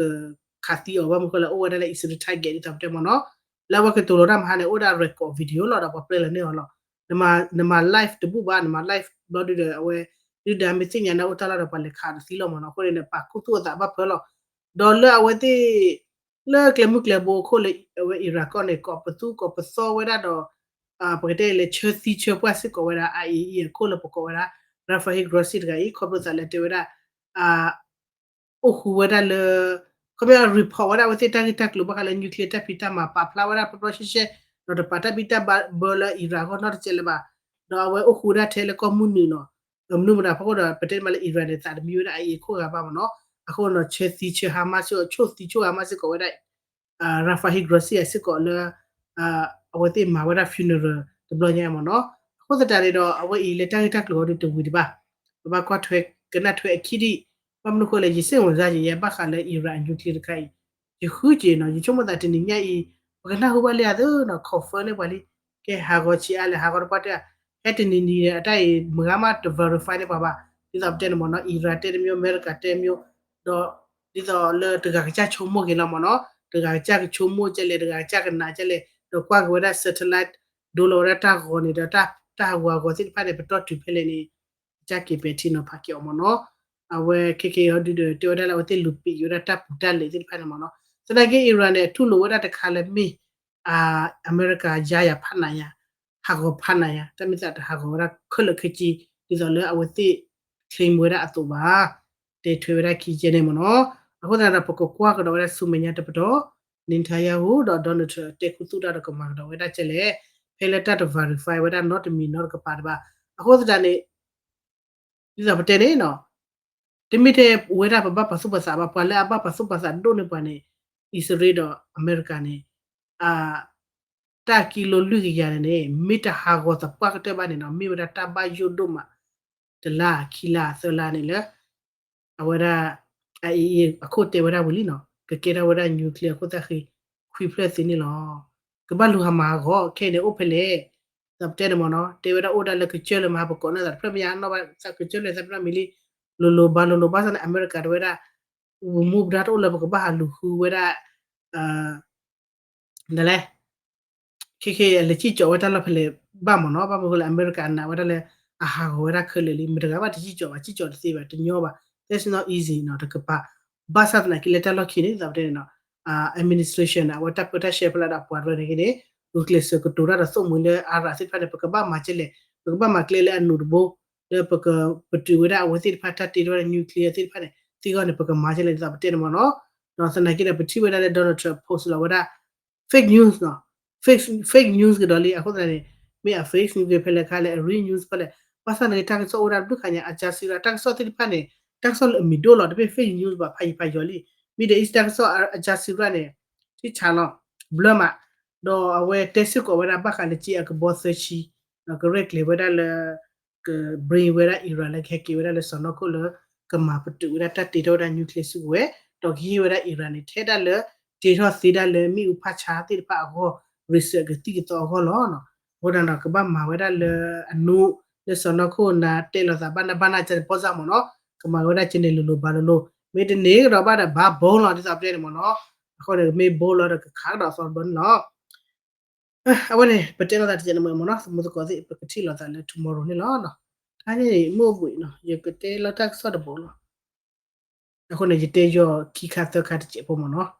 ခးသံအီၤ ဘၣ်မနုၤဃိလဲၣ် အိၣ်ဝဲဒၣ်လၢ အံၣ်စရ့လး target ဒ်သိးပတဲမ့ၢ်နီၤ. လၢအဝဲကတိၤလီၤတၢ်မဟါန့ၣ် အိၣ်ဒၣ် record video လီၤဒီးပှၤပျဲလီၤန့ၢ်အီၤလီၤ. နမၤ live တဘူၣ်ဘၣ်, နမၤ live ဘျီဒုဒီး အဝဲ ဒုၣ်ဒါမ့ၢ်သ့ၣ်ညါန့ၣ်အိၣ်တၢ်လီၢ်ဒီးပှၤလဲၤခးအီၤတသံလီၤမ့ၢ်နီၤ. အဃိန့ၣ် ပာ်ခူသူၣ်အသးဘၣ်ဖၢလီၤ. ဒီးလၢအဝဲသ့ၣ် လၢကျဲမုၢ်ကျဲဘိအခိၣ်လၢအဝဲ Iran ကီၢ်န့ၣ် ကိးပသူကိးပသီဝဲဒၣ်ဒီး ပကတဲလဲၤဆၢသံဆၢပှၢ်စ့ၢ်ကီးဝဲဒၣ် IAEA အခိၣ်လၢပကိးဝဲဒၣ် Rafael Grossi တဂၤအံၤ ခီဖျိသးလၢတဲဝဲဒၣ် အိၣ်ဃူဝဲဒၣ်လၢ ခီပညီ report ဝဲဒၣ်အဝဲသ့ၣ်တၢ်ဂ့ၢ်တၢ်ကျိၤဘၣ်ဃးလၢ nuclear တၢ်ဖံးတၢ်မၤ ပာ်ဖျါဝဲဒၣ်ပျီပျီရှဲရှဲ ဒီးတပာ်တၢ်ဘံၣ်တၢ်ဘၢလၢ Iran အဂီၢ်နီတစဲးလၢၤဘၣ်. ဒီးအဝဲအိၣ်ဃူဝဲဒၣ်ထဲလၢကီၢ်မုၢ်နုာ်နီၤ, မနုၤမတၤဖီခိၣ်ဒီး ပတဲမးလၢ Iran န့ၣ် သးတမံဝဲဒၣ် IAEA ခိၣ်ဂၤဘၣ်မ့ၢ်နီၤ. အဃိနီၤ ဆၢသံဆၢဟါမၢ်စ့ၢ်ကီး ဆိၣ်သံဆိၣ်ဟါမၢ်စ့ၢ်ကီးဝဲဒၣ် Rafael Grossi စ့ၢ်ကီးလၢ အဝဲသ့ၣ်မၤဝဲဒၣ် funeral တဘျီညါမ့ၢ်နီၤ. အဃိသတးန့ၣ်ဒီး အဝဲအံၤလၢတၢ်ဂ့ၢ်တၢ်ကျိၤအီၤဒုးတဝံၤဒံးဘၣ်. ပဘၣ်ကွၢ်ထွဲကနၣ်ထွဲအခံဒံး, ဘၣ်မနုၤဃိလဲၣ် ယစ့ၢ်ကီးယဲ ယဲဘၣ်ဃးလၢ Iran အ nuclear တခါအံၤ ယဃုက့ၤနီၤ, ယဆိကမိၣ်သးတနံၤညါအံၤ ပကနၢ်ဟူဘၣ်လံဧါသ့နီၤ, confirm န့ၢ်ပှၤလံ. ကဲဟးဂီၤဆံးအါလဲၣ် ဟးဂီၤတပှၢ်တၢၢ်, ဟဲတနံၤနံၤဒီး အတၢ်အံၤ မုၢ်ဂၤမးတ verify န့ၢ်ပှၤဘၣ်. ဒ်သိးပတဲန့ၣ်မ့ၢ်နီၤ Iran တဲတမျိုး အမဲရကၤတဲတမျိုး, ဒီး ဒ်သိးလၢတဂၤကစၢ်ဆိကမိၣ်က့ၤလီၤမ့ၢ်နီၤ, တဂၤကစၢ်ကဆိကမိၣ်ကဲလဲၣ် တဂၤကစၢ်ကနးကဲလဲၣ်, ဒီးကွၢ်က့ၤဝဲဒၣ် satellite ဒိလီၤဝဲဒၣ်တၢ်ဂီၤန့ၣ်ဒီး တၢ်ဟးဂူာ်ဟးဂီၤသ့ၣ်တဖၣ်န့ၣ် ပတီၢ်တုၤဖဲလဲၣ်န့ၣ် ကစၢ်က့ၤပဲာ်ထံနီၤဖးက့ၤအီၤမ့ၢ်နီၤ. အဝဲခဲက့ၤအီၤဒုဒီး တဲဝဲဒၣ်လၢအဝဲသ့ၣ်လူၤပံးက့ၤဝဲဒၣ်တၢ်ပူၤတၢ်လဲၤသ့ၣ်တဖၣ်န့ၣ်မ့ၢ်နီၤ. သနာ်က့ Iran န့ၣ် အတူၢ်လိာ်ဝဲဒၣ်တခါလၢမ့ၢ် အမဲရကၤယါယၤဖးနးယၤ, ဟးဂီၤဖးနးယၤ, တၢ်မ့ၢ်သးတဟးဂီၤဝဲဒၣ်ခဲလၢာ်ခဲဆ့ ဒ်သိးလၢအဝဲသ့ၣ် claim ဝဲဒၣ်အသိးဘၣ်. တဲထွဲဝဲဒၣ်ခံကဲန့ၣ်မ့ၢ်နီၤ. အဃိသတးဒီး ပကကွၢ်ကဒီးဝဲဒၣ်ဆူမဲာ်ညါတပတီၢ် Netanyahu ဒီး Donald Trump တဲခူသူၣ်တၢ်ဒီးကမၤကဒီးဝဲဒၣ်ကဲလဲၣ်, ဖဲလၢတၢ်တ verify ဝဲဒၣ်နီတမံၤနီတကပၤတဘၣ်. အဃိသတးန့ၣ် ဒ်သိးပတဲန့ၣ်နီၤ တမ့ၢ်ထဲဝဲဒၣ်ပဘၣ်ပာ်သူၣ်ပာ်သးဘၣ်, ပှၤလၢအဘၣ်ပာ်သူၣ်ပာ်သးဒိၣ်န့ၢ်ပှၤန့ၣ် အံၣ်စရ့လးဒီးအမဲရကၤန့ၣ် တၢ်ကံလိလွံၢ်ကယၤန့ၣ်န့ၣ် မ့ၢ်တဟးဂီၤသပှၢ်ကတၢၢ်ဘၣ်န့ၣ်နီၤ မ့ၢ်ဝဲဒၣ်တၢ်ဘၣ်ယိၣ်ဒိၣ်မး တလါ ခံလါ သၢလါန့ၣ်လၢ အဝဲဒၣ် အအံၤ အခိၣ်တဲဝဲဒၣ်ဝံၤလံနီၤ ကကဲထီၣ်ဝဲဒၣ် nuclear အခိၣ်သၣ်ဃံ ခွံဖျၢၣ်သ့န့ၣ်လီၤ. ကဘၣ်လူၤဟးမၤဟးဂီၤ ခဲအံၤန့ၣ်အိၣ်ဖဲလဲၣ် ဒီးပတဲန့ၣ်မ့ၢ်နီၤ တဲဝဲဒၣ်အိၣ်ဒၣ်လၢကစၢၢ်လၢမဟါပကိးန့ၢ်သးတဖျၢၣ်မ့ၢ်ယါနီၣ်ဘၣ်သးကစၢၢ်လၢသးပနီၣ်မံၤလံ လိၤလိၤဘၣ်လိၤလိၤဘၣ်ဆၣ်န့ၣ် အမဲရကၤတဲဝဲဒၣ် ပမူပဒါတအိၣ်လၢပကဘၣ်ဟးလူၤဃုဝဲဒၣ် ဒ်လဲၣ် ခဲခဲအံၤ လဲၤစံၣ်ကၠီၤဝဲတၢ်လီၢ်ဖဲလဲၣ်ဘၣ်မ့ၢ်နီၤ ဘၣ်မနုၤဃိလၢအမဲရကၤနာ်ဝဲဒၣ်လၢ အဟးဂီၤဝဲဒၣ်ခဲလၢာ်လံ မတဂၤဘၣ်တစံၣ်ကၠီၤဘၣ် စံၣ်ကၠီၤတသ့ဘၣ် တညီဘၣ် that's not easy နီၤ တကပၤ ဘၣ်ဆၣ်သနာ်က့လၢတၢ်လီၢ်ခံန့ၣ် ဒ်သိးပတဲန့ၣ်နီၤ administration န့ၣ် အဝဲတၢ်ပၢတၢ်ဆှၢဖဲလဲၣ်ဒီးပှၤရၢန့ၣ်ဂ့ၤန့ၣ် ဂုာ်ကျဲးစၢးကတိၤတၢ်ဒီးသိၣ်မှံၤလၢအါရးသ့ၣ်တဖၣ်န့ၣ် ပကဘၣ်မၤကဲလဲၣ် ပကဘၣ်မၤကျဲလၢအနူးတဘိ လၢပကပတုာ်ဝဲဒၣ်အဝဲသ့ၣ်တဖၣ်တၢ်တ့ထီၣ်ဝဲဒၣ် nuclear သ့ၣ်တဖၣ်န့ၣ် သ့ၣ်ဂီၢ်န့ၣ် ပကမၤကဲလဲၣ် ဒ်သိးပတဲန့ၣ်မ့ၢ်နီၤ ဒီးသနာ်က့ဒီးပထံၣ်ဝဲဒၣ်လၢ Donald Trump post လီၤဝဲဒၣ် fake news နီၤ fake fake news ကဒီးလံ အဃိသတးန့ၣ် မ့ၢ်အ fake news ဖဲလဲၣ်ခါလဲၣ် အ real news ဖဲလဲၣ် ဘၣ်ဆၣ်န့ၣ် တၢ်ကစီၣ်အိၣ်ဝဲဒၣ်တဘျုးခါညါ Al Jazeera တၢ်ကစီၣ်သ့ၣ်တဖၣ်န့ၣ် တၢ်ကစီၣ်လၢအမံၤဒိၣ်လီၤ တမ့ၢ် fake news ဘၣ် ဖးယံၤဖးယီၤလံ. Middle East တၢ်ကစီၣ် Al Jazeera န့ၣ် ထံဆးလီၤ ဘျၢမး ဒီးအဝဲတဲစ့ၢ်ကီးဝဲဒၣ်ဘၣ်ဃးလၢက့အကဘီသၢဆံ ကရဲၣ်ကျဲၤဝဲဒၣ်လၢ က bring ဝဲဒၣ် Iran လၢကဟဲက့ၤဝဲဒၣ်လၢစီၢ်နီၤခိၣ်လၢ ကမၤပတုာ်ဝဲဒၣ်တၢ်တ့ထီၣ်ဝဲဒၣ် nuclear စုကဝဲၤ ဒီးကဟ့ၣ်ဝဲဒၣ် Iran န့ၣ် ထဲဒၣ်လၢ တ့ထီၣ်သ့ဒၣ်လၢမ့ၣ်အူဖးဆါသ့ၣ်တဖၣ်အဂီၢ် research ကသံၣ်ကသီအဂီၢ်လီၤ. အဃိဒၣ်ဒီး ကဘၣ်မၤဝဲဒၣ်လၢအနိ လၢစီၢ်နီၤခိၣ်နၤတဲလိာ်သးဘၣ်နၢ်ဘၣ်နၢ်ကဲန့ၣ် ပီၢ်စၢ်မ့ၢ်နီၤ ကမၤဝဲဒၣ်ကဲန့ၣ်လိၤလိၤဘၣ်လိၤလိၤ မ့ၢ်တန့ၢ်ကဒီးဘၣ်ဒီးဘၣ်ဘိလီၤ ဒ်သိးပတဲန့ၣ်မ့ၢ်နီၤ. အဃိန့ၣ် မ့ၢ်ဘိလီၤဒီးကခးကဒီးအသီတဘျီန့ၣ်လီၤ. အဝဲန့ၣ် ပတဲလိာ်သးတကဲန့ၣ်မ့ၢ်နီၤ သမူသကိးသ့ၣ် ပကထံၣ်လိာ်သးလၢ tomorrow န့ၣ်လီၤ. တၢ်န့ၣ်မ့ၢ်အိၣ်ဘှံးနီၤ ယကတဲလီၤတၢ်ကစီၣ်တဘိလီၤ. အဃိန့ၣ် ယတဲယီၤခံခါသၢခါတစဲးဖိမ့ၢ်နီၤ.